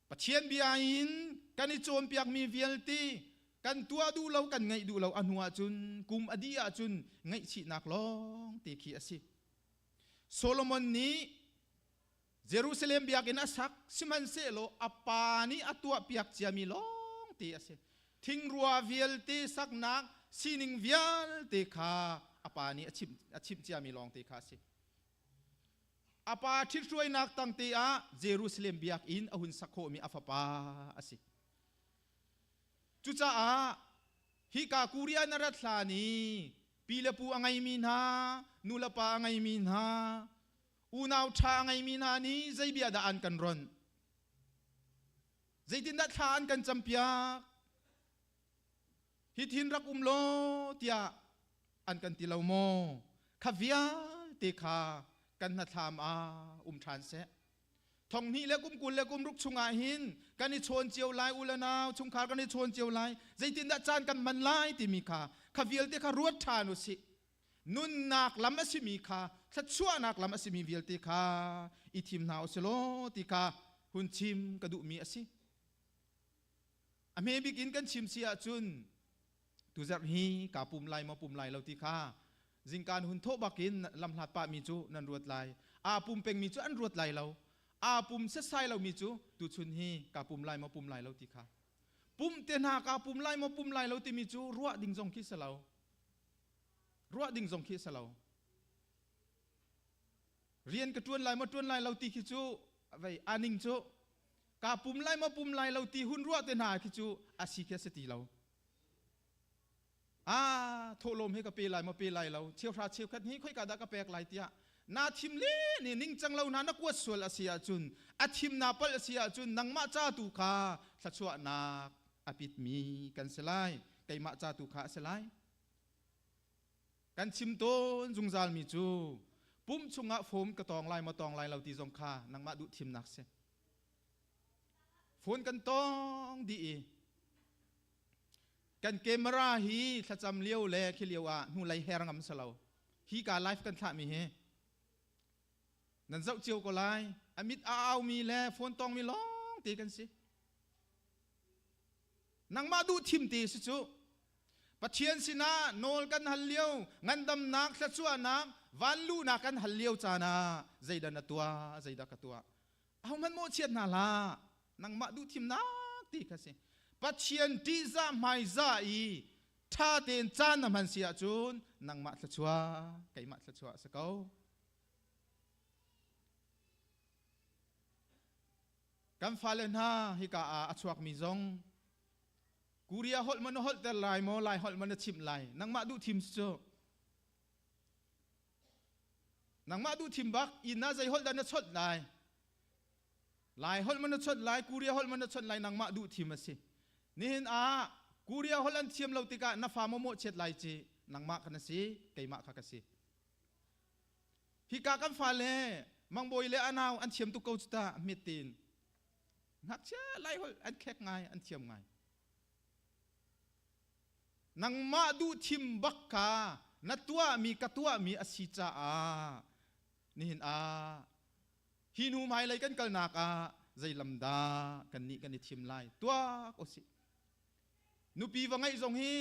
Pathian bia in kan i cawnpiakmi vialte kan tuah duh lo kan ngaih duh lo a hnu ahcun kum a dih ahcun ngaihchihnak lawng te khi a si. Solomon nih Jerusalem biakinn a sak sihmanhsehlaw a pa nih a tuahpiak ciami lawng te a si. Thingrua vialte saknak sining vialte kha a pa nih a chimh, a chimh ciami lawng te kha a si. A pa ṭhithruainak tangte ah Jerusalem biakinn a hun sak khawhmi a fapa a si. Cucaah hika Korea na rat hlan i pi le pu a ngeimi hna, nu le pa a ngeimi hna, unau ṭha a ngeimi hna nih zei bia dah an kan ronh? Zeitindah thla an kan campiak? Hithin rak um law tiah an kan ti lo maw? Kha vialte kha kan hnathlam ah um ṭhan seh. Thong hnih le kum 20 le kum ruk chungah hin kan i chawn cio lai u le nau chungkhar kan i chawn cio lai zeitindah caan kan hman lai timi kha kha vialte kha ruat ṭhan u sih. Nunnak lam a simi kha thluachuahnak lam a simi vialte kha i thim hna u sih law ti kha hun chim ka duhmi a si. A hme bik in kan chim si ahcun tuzarh hi kaa pum lai maw pum lai lo ti kha zingkaan hun thawh bakin lamhlat pahmi cu nan ruat lai. Aa pum pengmi cu an ruat lai lo. Aa pum setsai lomi cu tuchun hi kaa pum lai maw pum lai lo ti kha. Pum te hna kaa pum lai maw pum lai lo timi cu ruah ding zong khi si lo. Ruah ding zong khi si lo. Rian ka ṭuan lai maw ṭuan lai lo ti khi cu vei aning cu kaa pum lai maw pum lai lo ti hun ruah te hna khi cu a si khi a si ti lo. Ah, thawhlawm he ka pe lai maw pe lai lo, cheuhra cheukhat hi khoika dah ka pek lai tiah na thim le ni ningcang lo hna na kuat sual a si ahcun a thim na palh a si ahcun nangmah ca tu kha thluachuahnak a pitmi kan si lai keimah ca tu kha a si lai Kan chim tawn zungzalmi cu pum chungah fom ka tawng lai maw tawng lai lo ti zong kha nangmah duh thimnak si. Phone kan tawng dih i kan camera hi thlacam lio le khi lio ah hnulei her ngam si lo. Hi ka live kan thlahmi hi nan zoh cio ko lai. A mit a aumi le phone tawngmi lawng te kan si. Nangmah duh thim te si cu. Pathian sinah nawl kan hal lio, ngandamnak, thluachuahnak, vanluhnak kan hal lio caan ah zeidah na tuah, zeidah ka tuah. Ahohmanh mawhchiat hna hlah. Nangmah duh thimnak ti kha si. Pathian ṭihzah hmaizah i ṭha tein caan na hman si ahcun nangmah thluachuah, keimah thluachuah a si ko. Kan fale hna hika ah a chuakmi zong Korea holh maw na holhter lai maw Lai holh maw na chimh lai nangmah duh thim cu nangmah duh thim bak inn ah zei holh dah na chawnh lai Lai holh maw na chawnh lai Korea holh maw na chawnh lai nangmah duh thim a si nihin ah Korea holh an thiam lo tikah na fa maw mawhchiat lai ci nangmah kha na si keimah kha ka si Hika kan fale mangbawi le anau an thiam tuk ko cu ta hmet tein. Ngakchia lai holh an khek ngai, an thiam ngai. Nangmah duh thim bak kha na tuahmi ka tuahmi a si caah nihin ah Hi hnu hmailei kan kalnak ah zei lam dah kannih kan i thim lai tuak usih. Nupi va ngeih zong hi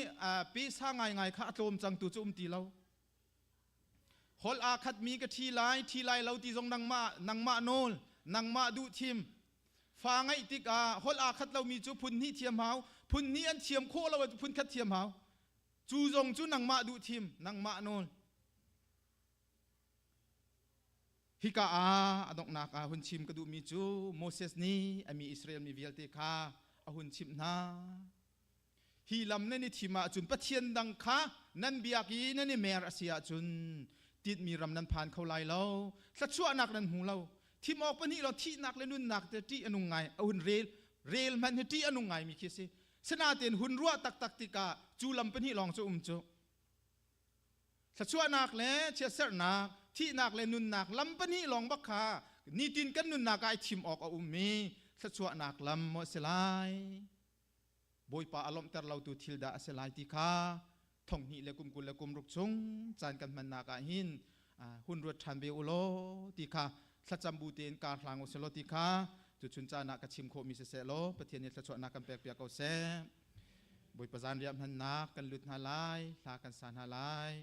pesa ngaingai kha a tlawm cangtu cu um ti lo. Holh aa khatmi ka ṭhi lai, ṭhi lai lo ti zong nangmah nangmah nawl, nangmah duh thim. Fa ngeih tikah holh aa khat lomi cu phun hnih thiam hau, phun hnih an thiam khawh lo ahcun phun khat thiam hau. Cu zong cu nangmah duh thim, nangmah nawl. Hika ah a donghnak ah hun chim ka duhmi cu Moses nih a mi Israel mi vialte kha a hun chimh hna. Hi lam nan i thim ahcun Pathian dang kha nan biak i nan i mer a si ahcun tinhmi ram nan phan kho lai lo, thluachuahnak nan hmu lo. Thim awk pahnih lo thihnak le nunnak te ṭih a nung ngai a hun rel rel hmanh hi ṭih a nung ngaimi khi a si. Sinain hun ruah taktak tikah cu lam pahnih lawng cu um cu. Thluachuahnak le chiatserhnak, thihnak le nunnak lam pahnih lawng bak kha nitin kan nunnak ah i thim awk a ummi thluachuahnak lam maw a si lai? Bawipa a lawmhter lotu thil dah a si lai ti kha thonghnih le kum 20 le kum ruk chung caan kan hmannak ah hin hun ruat ṭhan ve u law ti kha thlacam bu tein kar hlang u selaw ti kha tuchun caan ah ka chim khawhmi siseh law Pathian nih thluachuahnak kan pek piak ko seh. Bawipa zanriah hmannak kan lut hna lai, hla kan sa hna lai.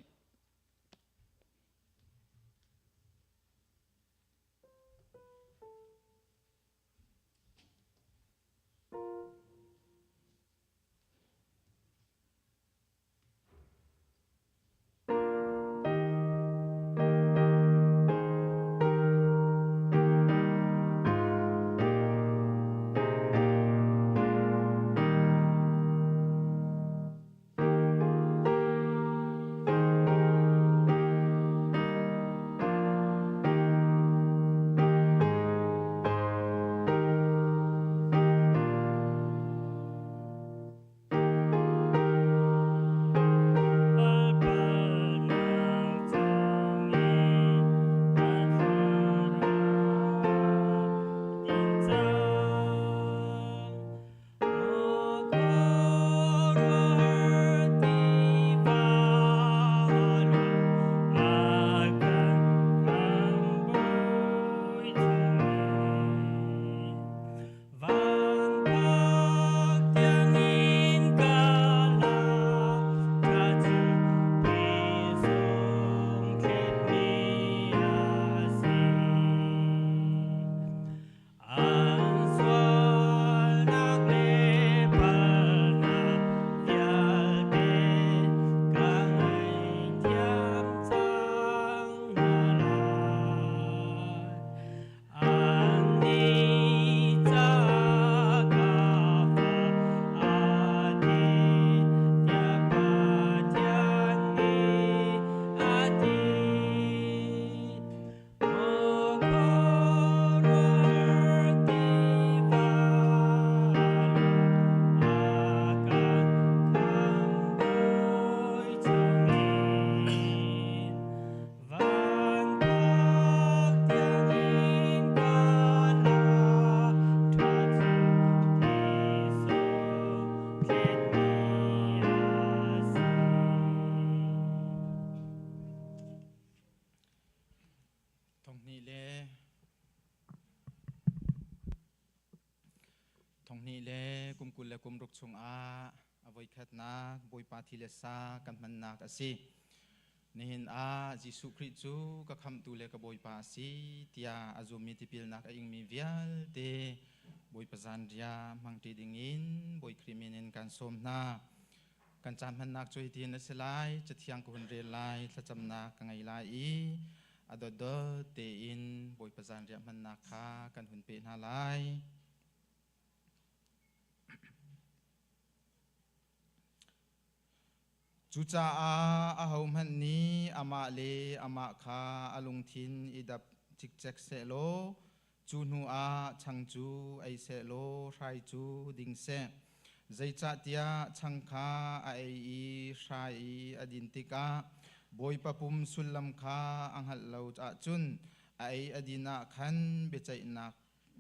Thonghnih le thonghnih le kum 20 le kum ruk chungah a voikhatnak Bawipa thi le sa kan hmannak a si. Nihin ah Jesuh Khrih cu ka khamhtu le ka Bawipa a si tiah a zummi tipilnak a ingmi vialte Bawipa zanriah hmangṭi dingin Bawi Khrih min in kan sawm hna. Kan caan hmannak cu hitin a si lai, Cathiang ka hun rel lai, thlacamnak ka ngei lai i a dotdot tein Bawipa zanriah hmannak kha kan hun peh hna lai. Cucaah ahohmanh nih amah le amah kha a lungthin i dap cikcek sehlaw, cu hnuah chang cu ei sehlaw hrai cu ding seh. Zeicahtiah chang kha a ei i hrai i a din tikah Bawipa pum sullam kha a hngalh lo ahcun a ei a din ah khan biaceihnak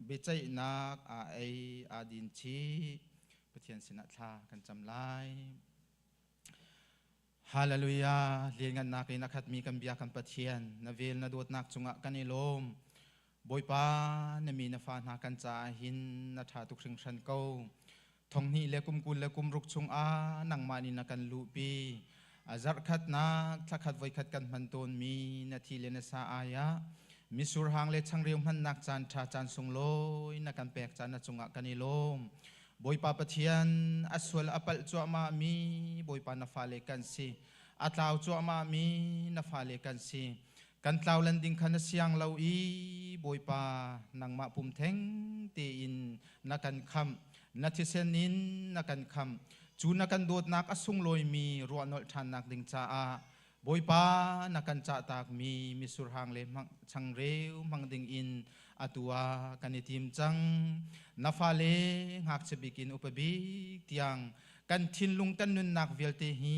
biaceihnak aa ei aa din chih. Pathian sinah thla kan cam lai. Hallelujah! Lianngannak in a khatmi kan bia kan Pathian, na vel na dawtnak cungah kan i lawm. Bawipa na mi na fa hna kan caah hin na ṭha tuk hringhran ko. Thonghnih le kum 20 le kum ruk chungah nangmah nih na kan luhpi. A zarhkhatnak thlakhat voikhat kan hman tawnmi na thi le na sa ai ah misur hang le changreu hmannak caan ṭha caan sunglawi na kan pek caan na cungah kan i lawm. Bawipa Pathian a sual a palh cuahmah mi Bawipa na fale kan si. A tlau cuahmah mi na fale kan si. Kan tlau lan ding kha na siang lo i Bawipa nangmah pum theng tein na kan khamh. Na thisen in na kan khamh. Cu na kan dawtnak a sunglawimi ruahnolh ṭhannak ding caah Bawipa na kan cahtakmi misurhang le changreu hmang ding in atu ah kan i tim cang. Na fale ngakchia bik in upa bik tiang kan thinlung kan nunnak vialte hi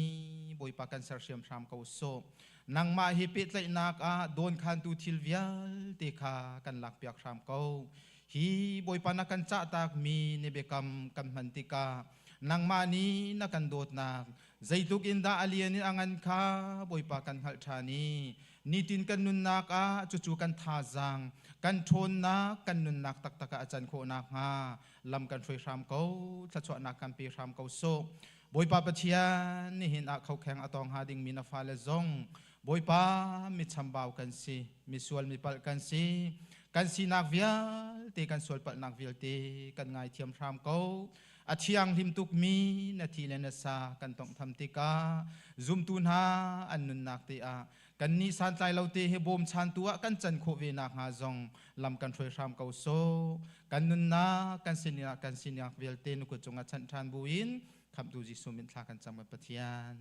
Bawipa kan sersiam hram ko sawh. Nangmah hi pehtlaihnak ah dawnkhantu thil vialte kha kan lakpiak hram ko. Hi Bawipa na kan cahtakmi na biakam kan hman tikah nangmah nih na kan dawtnak zeitluk in dah a lian in a ngan kha Bawipa kan hngalh ṭhan i nitin kan nunnak ah cucu kan thazaang kan ṭhawnnak kan nunnak taktak ah a can khawh nakhnga lam kan hruai hram ko, thluachuahnak kan pe hram ko sawh. Bawipa Pathian, nihin ah khokheng a tong hnga dingmi na fale zong Bawipa mi chambau kan si, misual mipalh kan si, kan sinak vialte kan sualpalhnak vialte kan ngaithiam hram ko. A thianghlim tukmi na thi le na sa kan tawnghtham tikah zumtu hna an nunnak te ah kannih santlai lo te hi bawmchantu ah kan can khawh ve nakhnga zong lam kan hruai hram ko sawh. Kan nunnak kan sinak kan sinak vialte na kut cungah chanh ṭhan buin Khamhtu Jesuh min thla kan cam kan Pathian.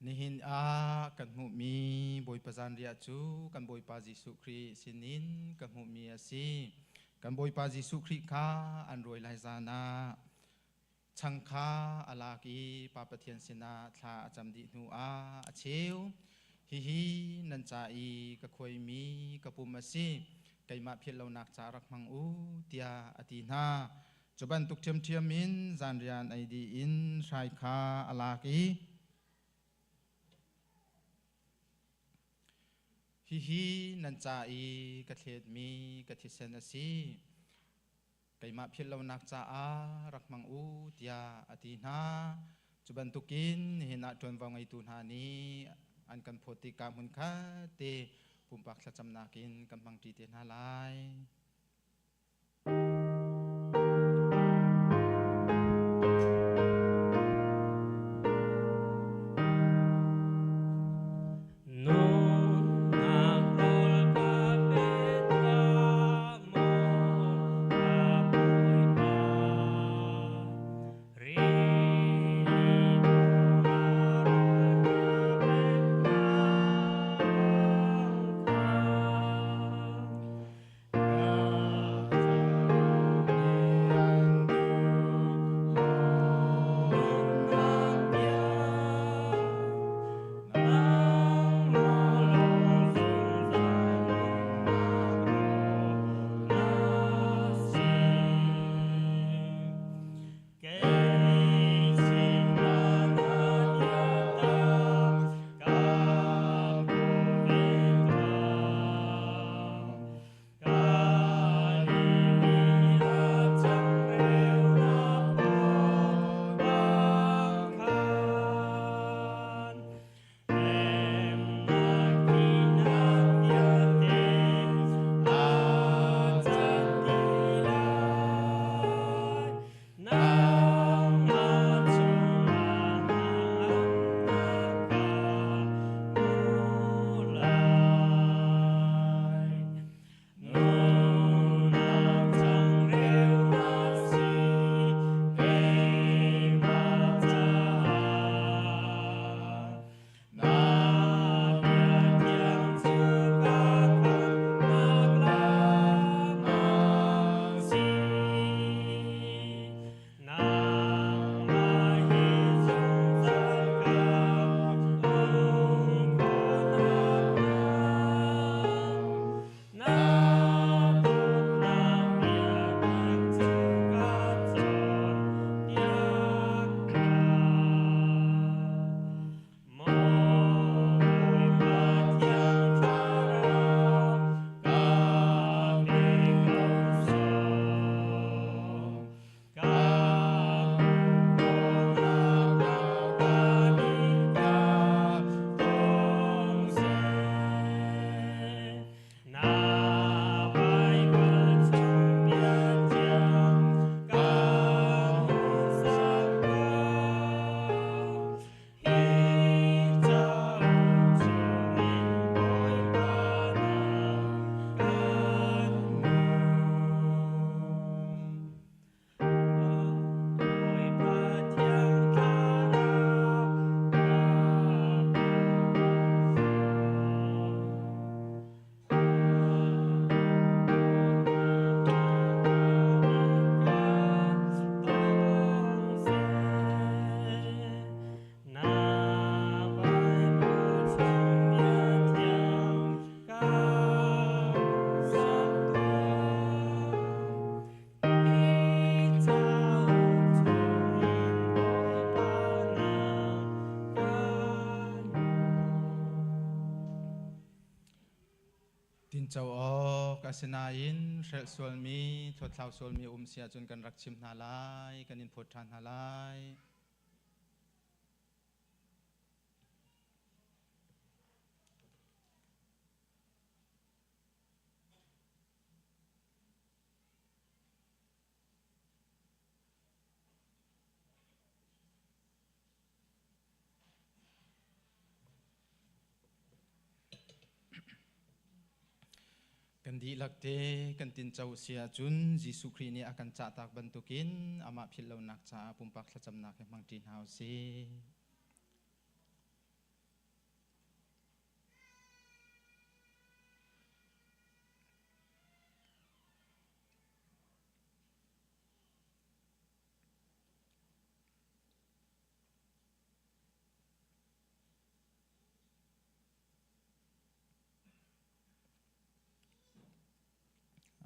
Nihin ah kan hmuhmi Bawipa zanriah cu kan Bawipa Jesuh Khrih sinin ka hmuhmi a si. Kan Bawipa Jesuh Khrih kha an rawi lai zan ah chang kha a lak i Pa Pathian sinah thla a cam dih hnu ah a cheu. Hihi nan ca i ka khuaimi ka pum a si. Keimah philh lonak ca rak hmang u tiah a ti hna. Cu bantuk ṭhiamṭhiam in zanrian ei dih in hrai kha a lak i hihi nan ca i ka thletmi ka thisen a si. Keimah philh lonak caah rak hmang u tiah a ti hna. Cu bantukin nihin ah ṭuanvo ngeitu hna nih an kan phawt tikah hmunkhat te pumpak thlacamnak in kan hmangṭi te hna lai. Nunnak rawl ka pe tuah maw ka Bawipa, rili cung ah rawl na peknak kha. Asinain hrelh sualmi, thawthlau sualmi um si ahcun kan rak chim hna lai, kan in phawt ṭhan hna lai. Kan dihlak te kan tinco si ahcun Jesuh Khrih nih a kan cahtak bantukin amah philh lonak caah pumpak thlacamnak he hmangṭi hna u sih.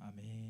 Amen.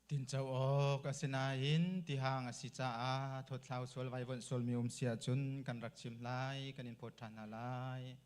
Tinco awk asinain tihang a si caah thawtthlau sual vaivuanh sualmi um si ahcun kan rak chim lai, kan in phawt ṭhan hna lai.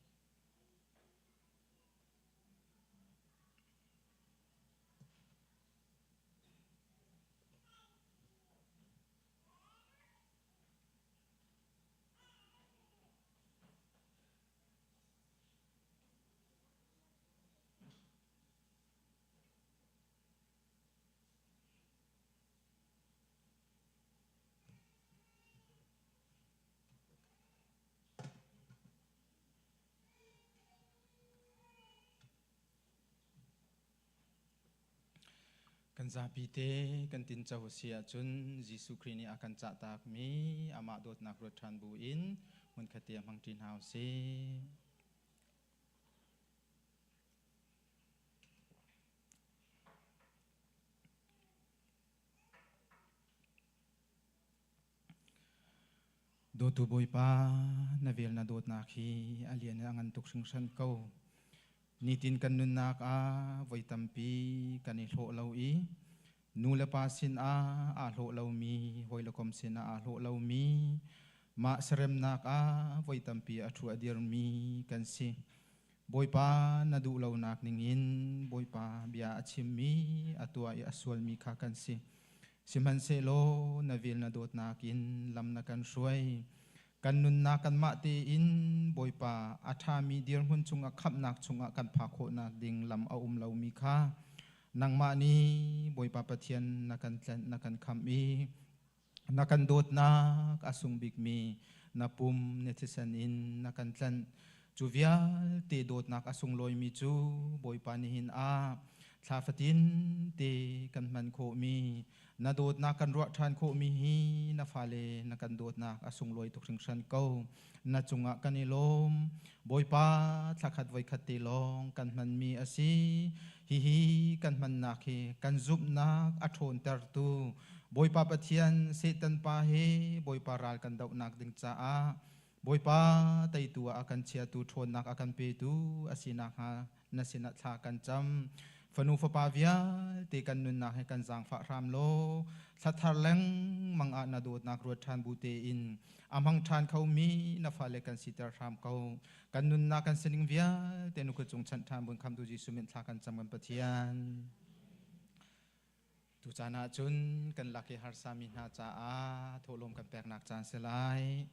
Kan zapi te kan tinco a si ahcun Jesuh Khrih nih a kan cahtakmi amah dawtnak ruat ṭhan bu in hmunkhat te hmangṭi hna u sih. Dawtu Bawipa, na vel na dawtnak hi a lian in a ngan tuk hringhran ko. Nitin kan nunnak ah voi tampi kan i hlawh lo i nu le pa sin ah aa hlawh lomi, hawi le kom sin ah aa hlawh lomi, mah seremnak ah voi tampi a thu a dirmi kan si. Bawipa na duh lonak ningin Bawipa bia a chimmi, a tuah i a sualmi kha kan si. Sihmanhsehlaw na vel na dawtnak in lam na kan hruai. Kan nunnak kanmah tein Bawipa a ṭhami dirhmun chungah khamhnak chungah kan phak khawhnak ding lam a um lomi kha nangmah nih Bawipa Pathian na kan tlanh na kan khamh i na kan dawtnak a sung bikmi na pum na thisen in na kan tlanh. Cu vialte dawtnak a sunglawimi cu Bawipa nihin ah thla fatin te kan hman khawhmi na dawtnak kan ruah ṭhan khawhmi hi na fale na kan dawtnak a sunglawi tuk hringhran ko. Na cungah kan i lawm. Bawipa, thlakhat voikhat te lawng kan hmanmi a si. Hihi kan hmannak hi kan zumhnak a ṭhawntertu Bawipa Pathian Satan pa he Bawipa ral kan dohnak ding caah Bawipa teitu ah a kan chiatu ṭhawnnak a kan petu a si nakhnga na sinah thla kan cam. Fanu fapa vialte kan nunnak he kan zaangfah hram law thlathar lengmang ah na dawtnak ruat ṭhan bu tein a hmang ṭhan khomi na fale kan siter hram ko. Kan nunnak kan sining vialte nu cung chanh ṭhan bun khamtu Jesuh min thla kan cam kan Pathian. Tucaan ah cun kan lak i harsami hna caah thawhlawm kan peknak caan si lai.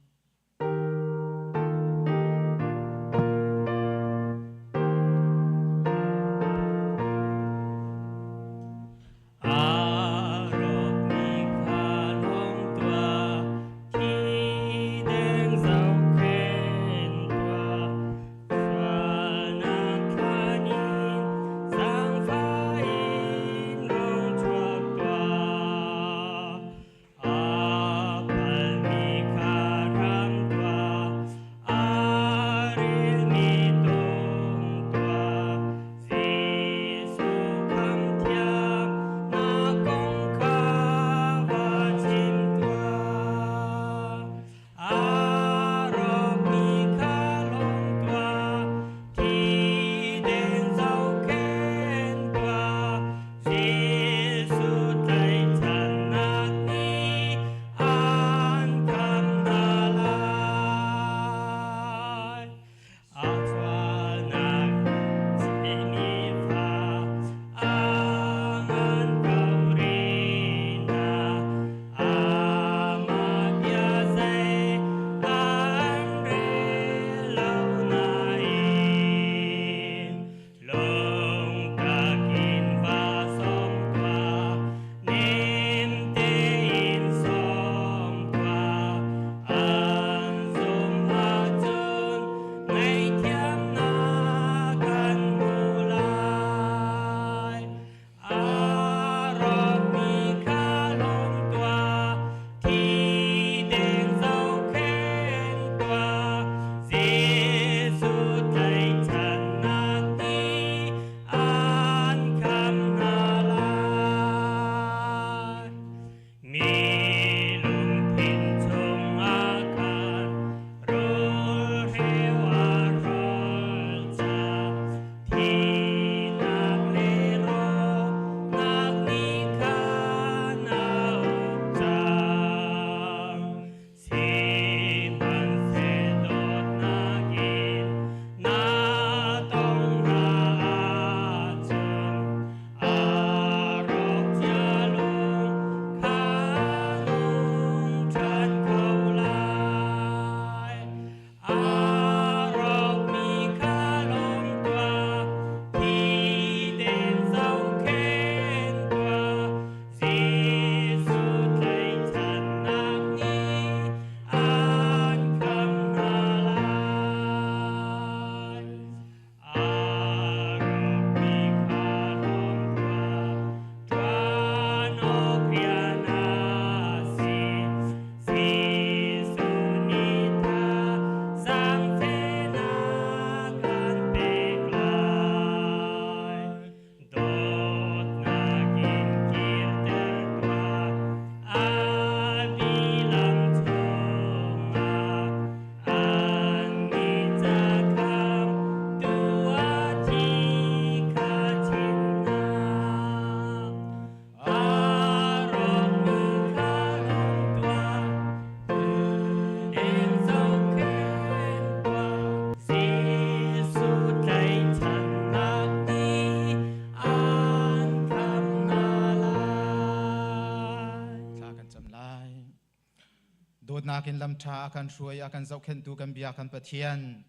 Dawtnak in lam ṭha a kan hruai, a kan zohkhenhtu kan bia kan Pathian.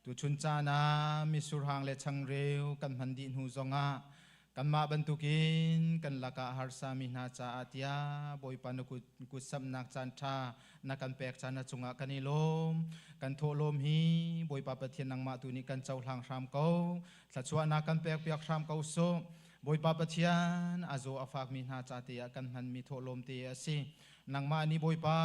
Tuchun caan ah misurhang le changreu kan hman dih hnu zongah kanmah bantukin kan lakah harsami hna caah tiah Bawipa na kut kutsamnak caan ṭha na kan pek caan na cungah kan i lawm. Kan thawhlawm hi Bawipa Pathian nangmah tu nih kan cohlang hram ko. Thluachuahnak kan pekpiak hram ko sawh. Bawipa Pathian a zaw a fakmi hna ca te ah kan hmanmi thawhlawm te a si. Nangmah nih Bawipa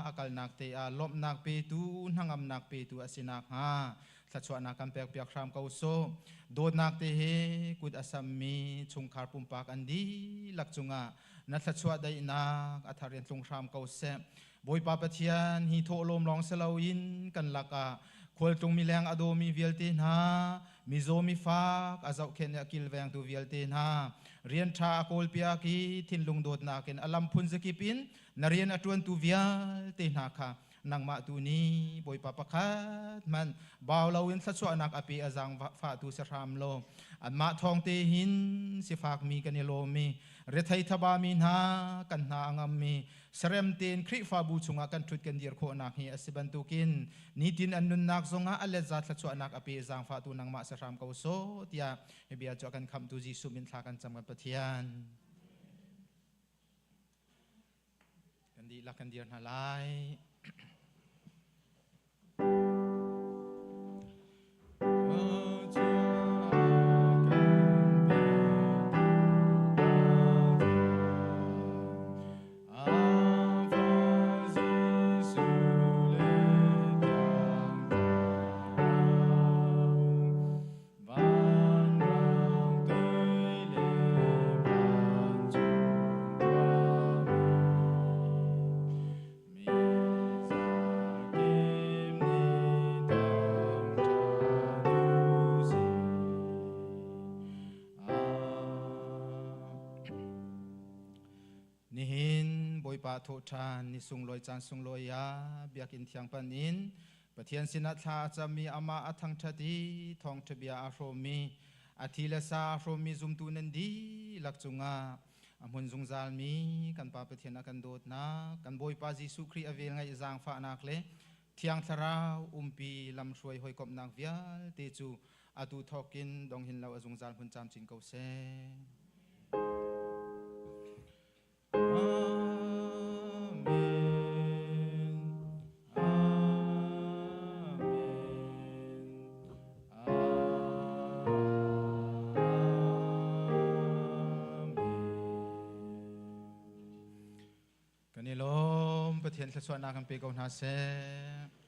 a kalnak te ah lawmhnak petu, hnangamnak petu a si nakhnga thluachuahnak kan pekpiak hram ko sawh. Dawtnak te he kut a sammi chungkhar pumpak an dihlak cungah na thluachuah daihnak a thar in tlung hram ko seh. Bawipa Pathian hi thawhlawm lawng si loin kan lakah khualtlung mileng a dawmi vialte hna, mizaw mifak a zohkhenh i a kilvengtu vialte hna, rian ṭha a kawlpiak i thinlung dawtnak in a lam phun zakip in na rian a ṭuantu vialte hna kha nangmah tu nih Bawipa pakhat hmanh bau loin thluachuahnak a pe a zaangfahtu si hram law anmah thawng te hin sifakmi kan i lawm i rethei thabami hna kan hna a ngammi Sarem tein Khrihfabu chungah kan ṭhut kan dir khawhnak hi a si bantukin nitin an nunnak zongah a letza thluachuahnak a pe zaangfahtu nangmah si hram ko sawh tiah hi bia cu a kan khamhtu Jesuh min thla kan cam kan Pathian. Kan dihlak kan dir hna lai. Nihin Bawipa thawhṭhan ni sunglawi caan sunglawi ah biakinn thiang pan in Pathian sinah thla a cami amah a thangṭhat i thawngṭha bia aa hrawmmi a thi le sa aa hrawmmi zumtu nan dihlak cungah A hmun zungzalmi kan Pa Pathian a kan dawtnak, kan Bawipa Jesuh Khrih a velngeih zaangfahnak le Thiang Thlarau umpi lamhruai hawikomhnak vialte cu atu thawkin dong hin lo a zungzal hmun camcin ko seh. Kan i lawm Pathian thluachuahnak kan pe ko hna seh.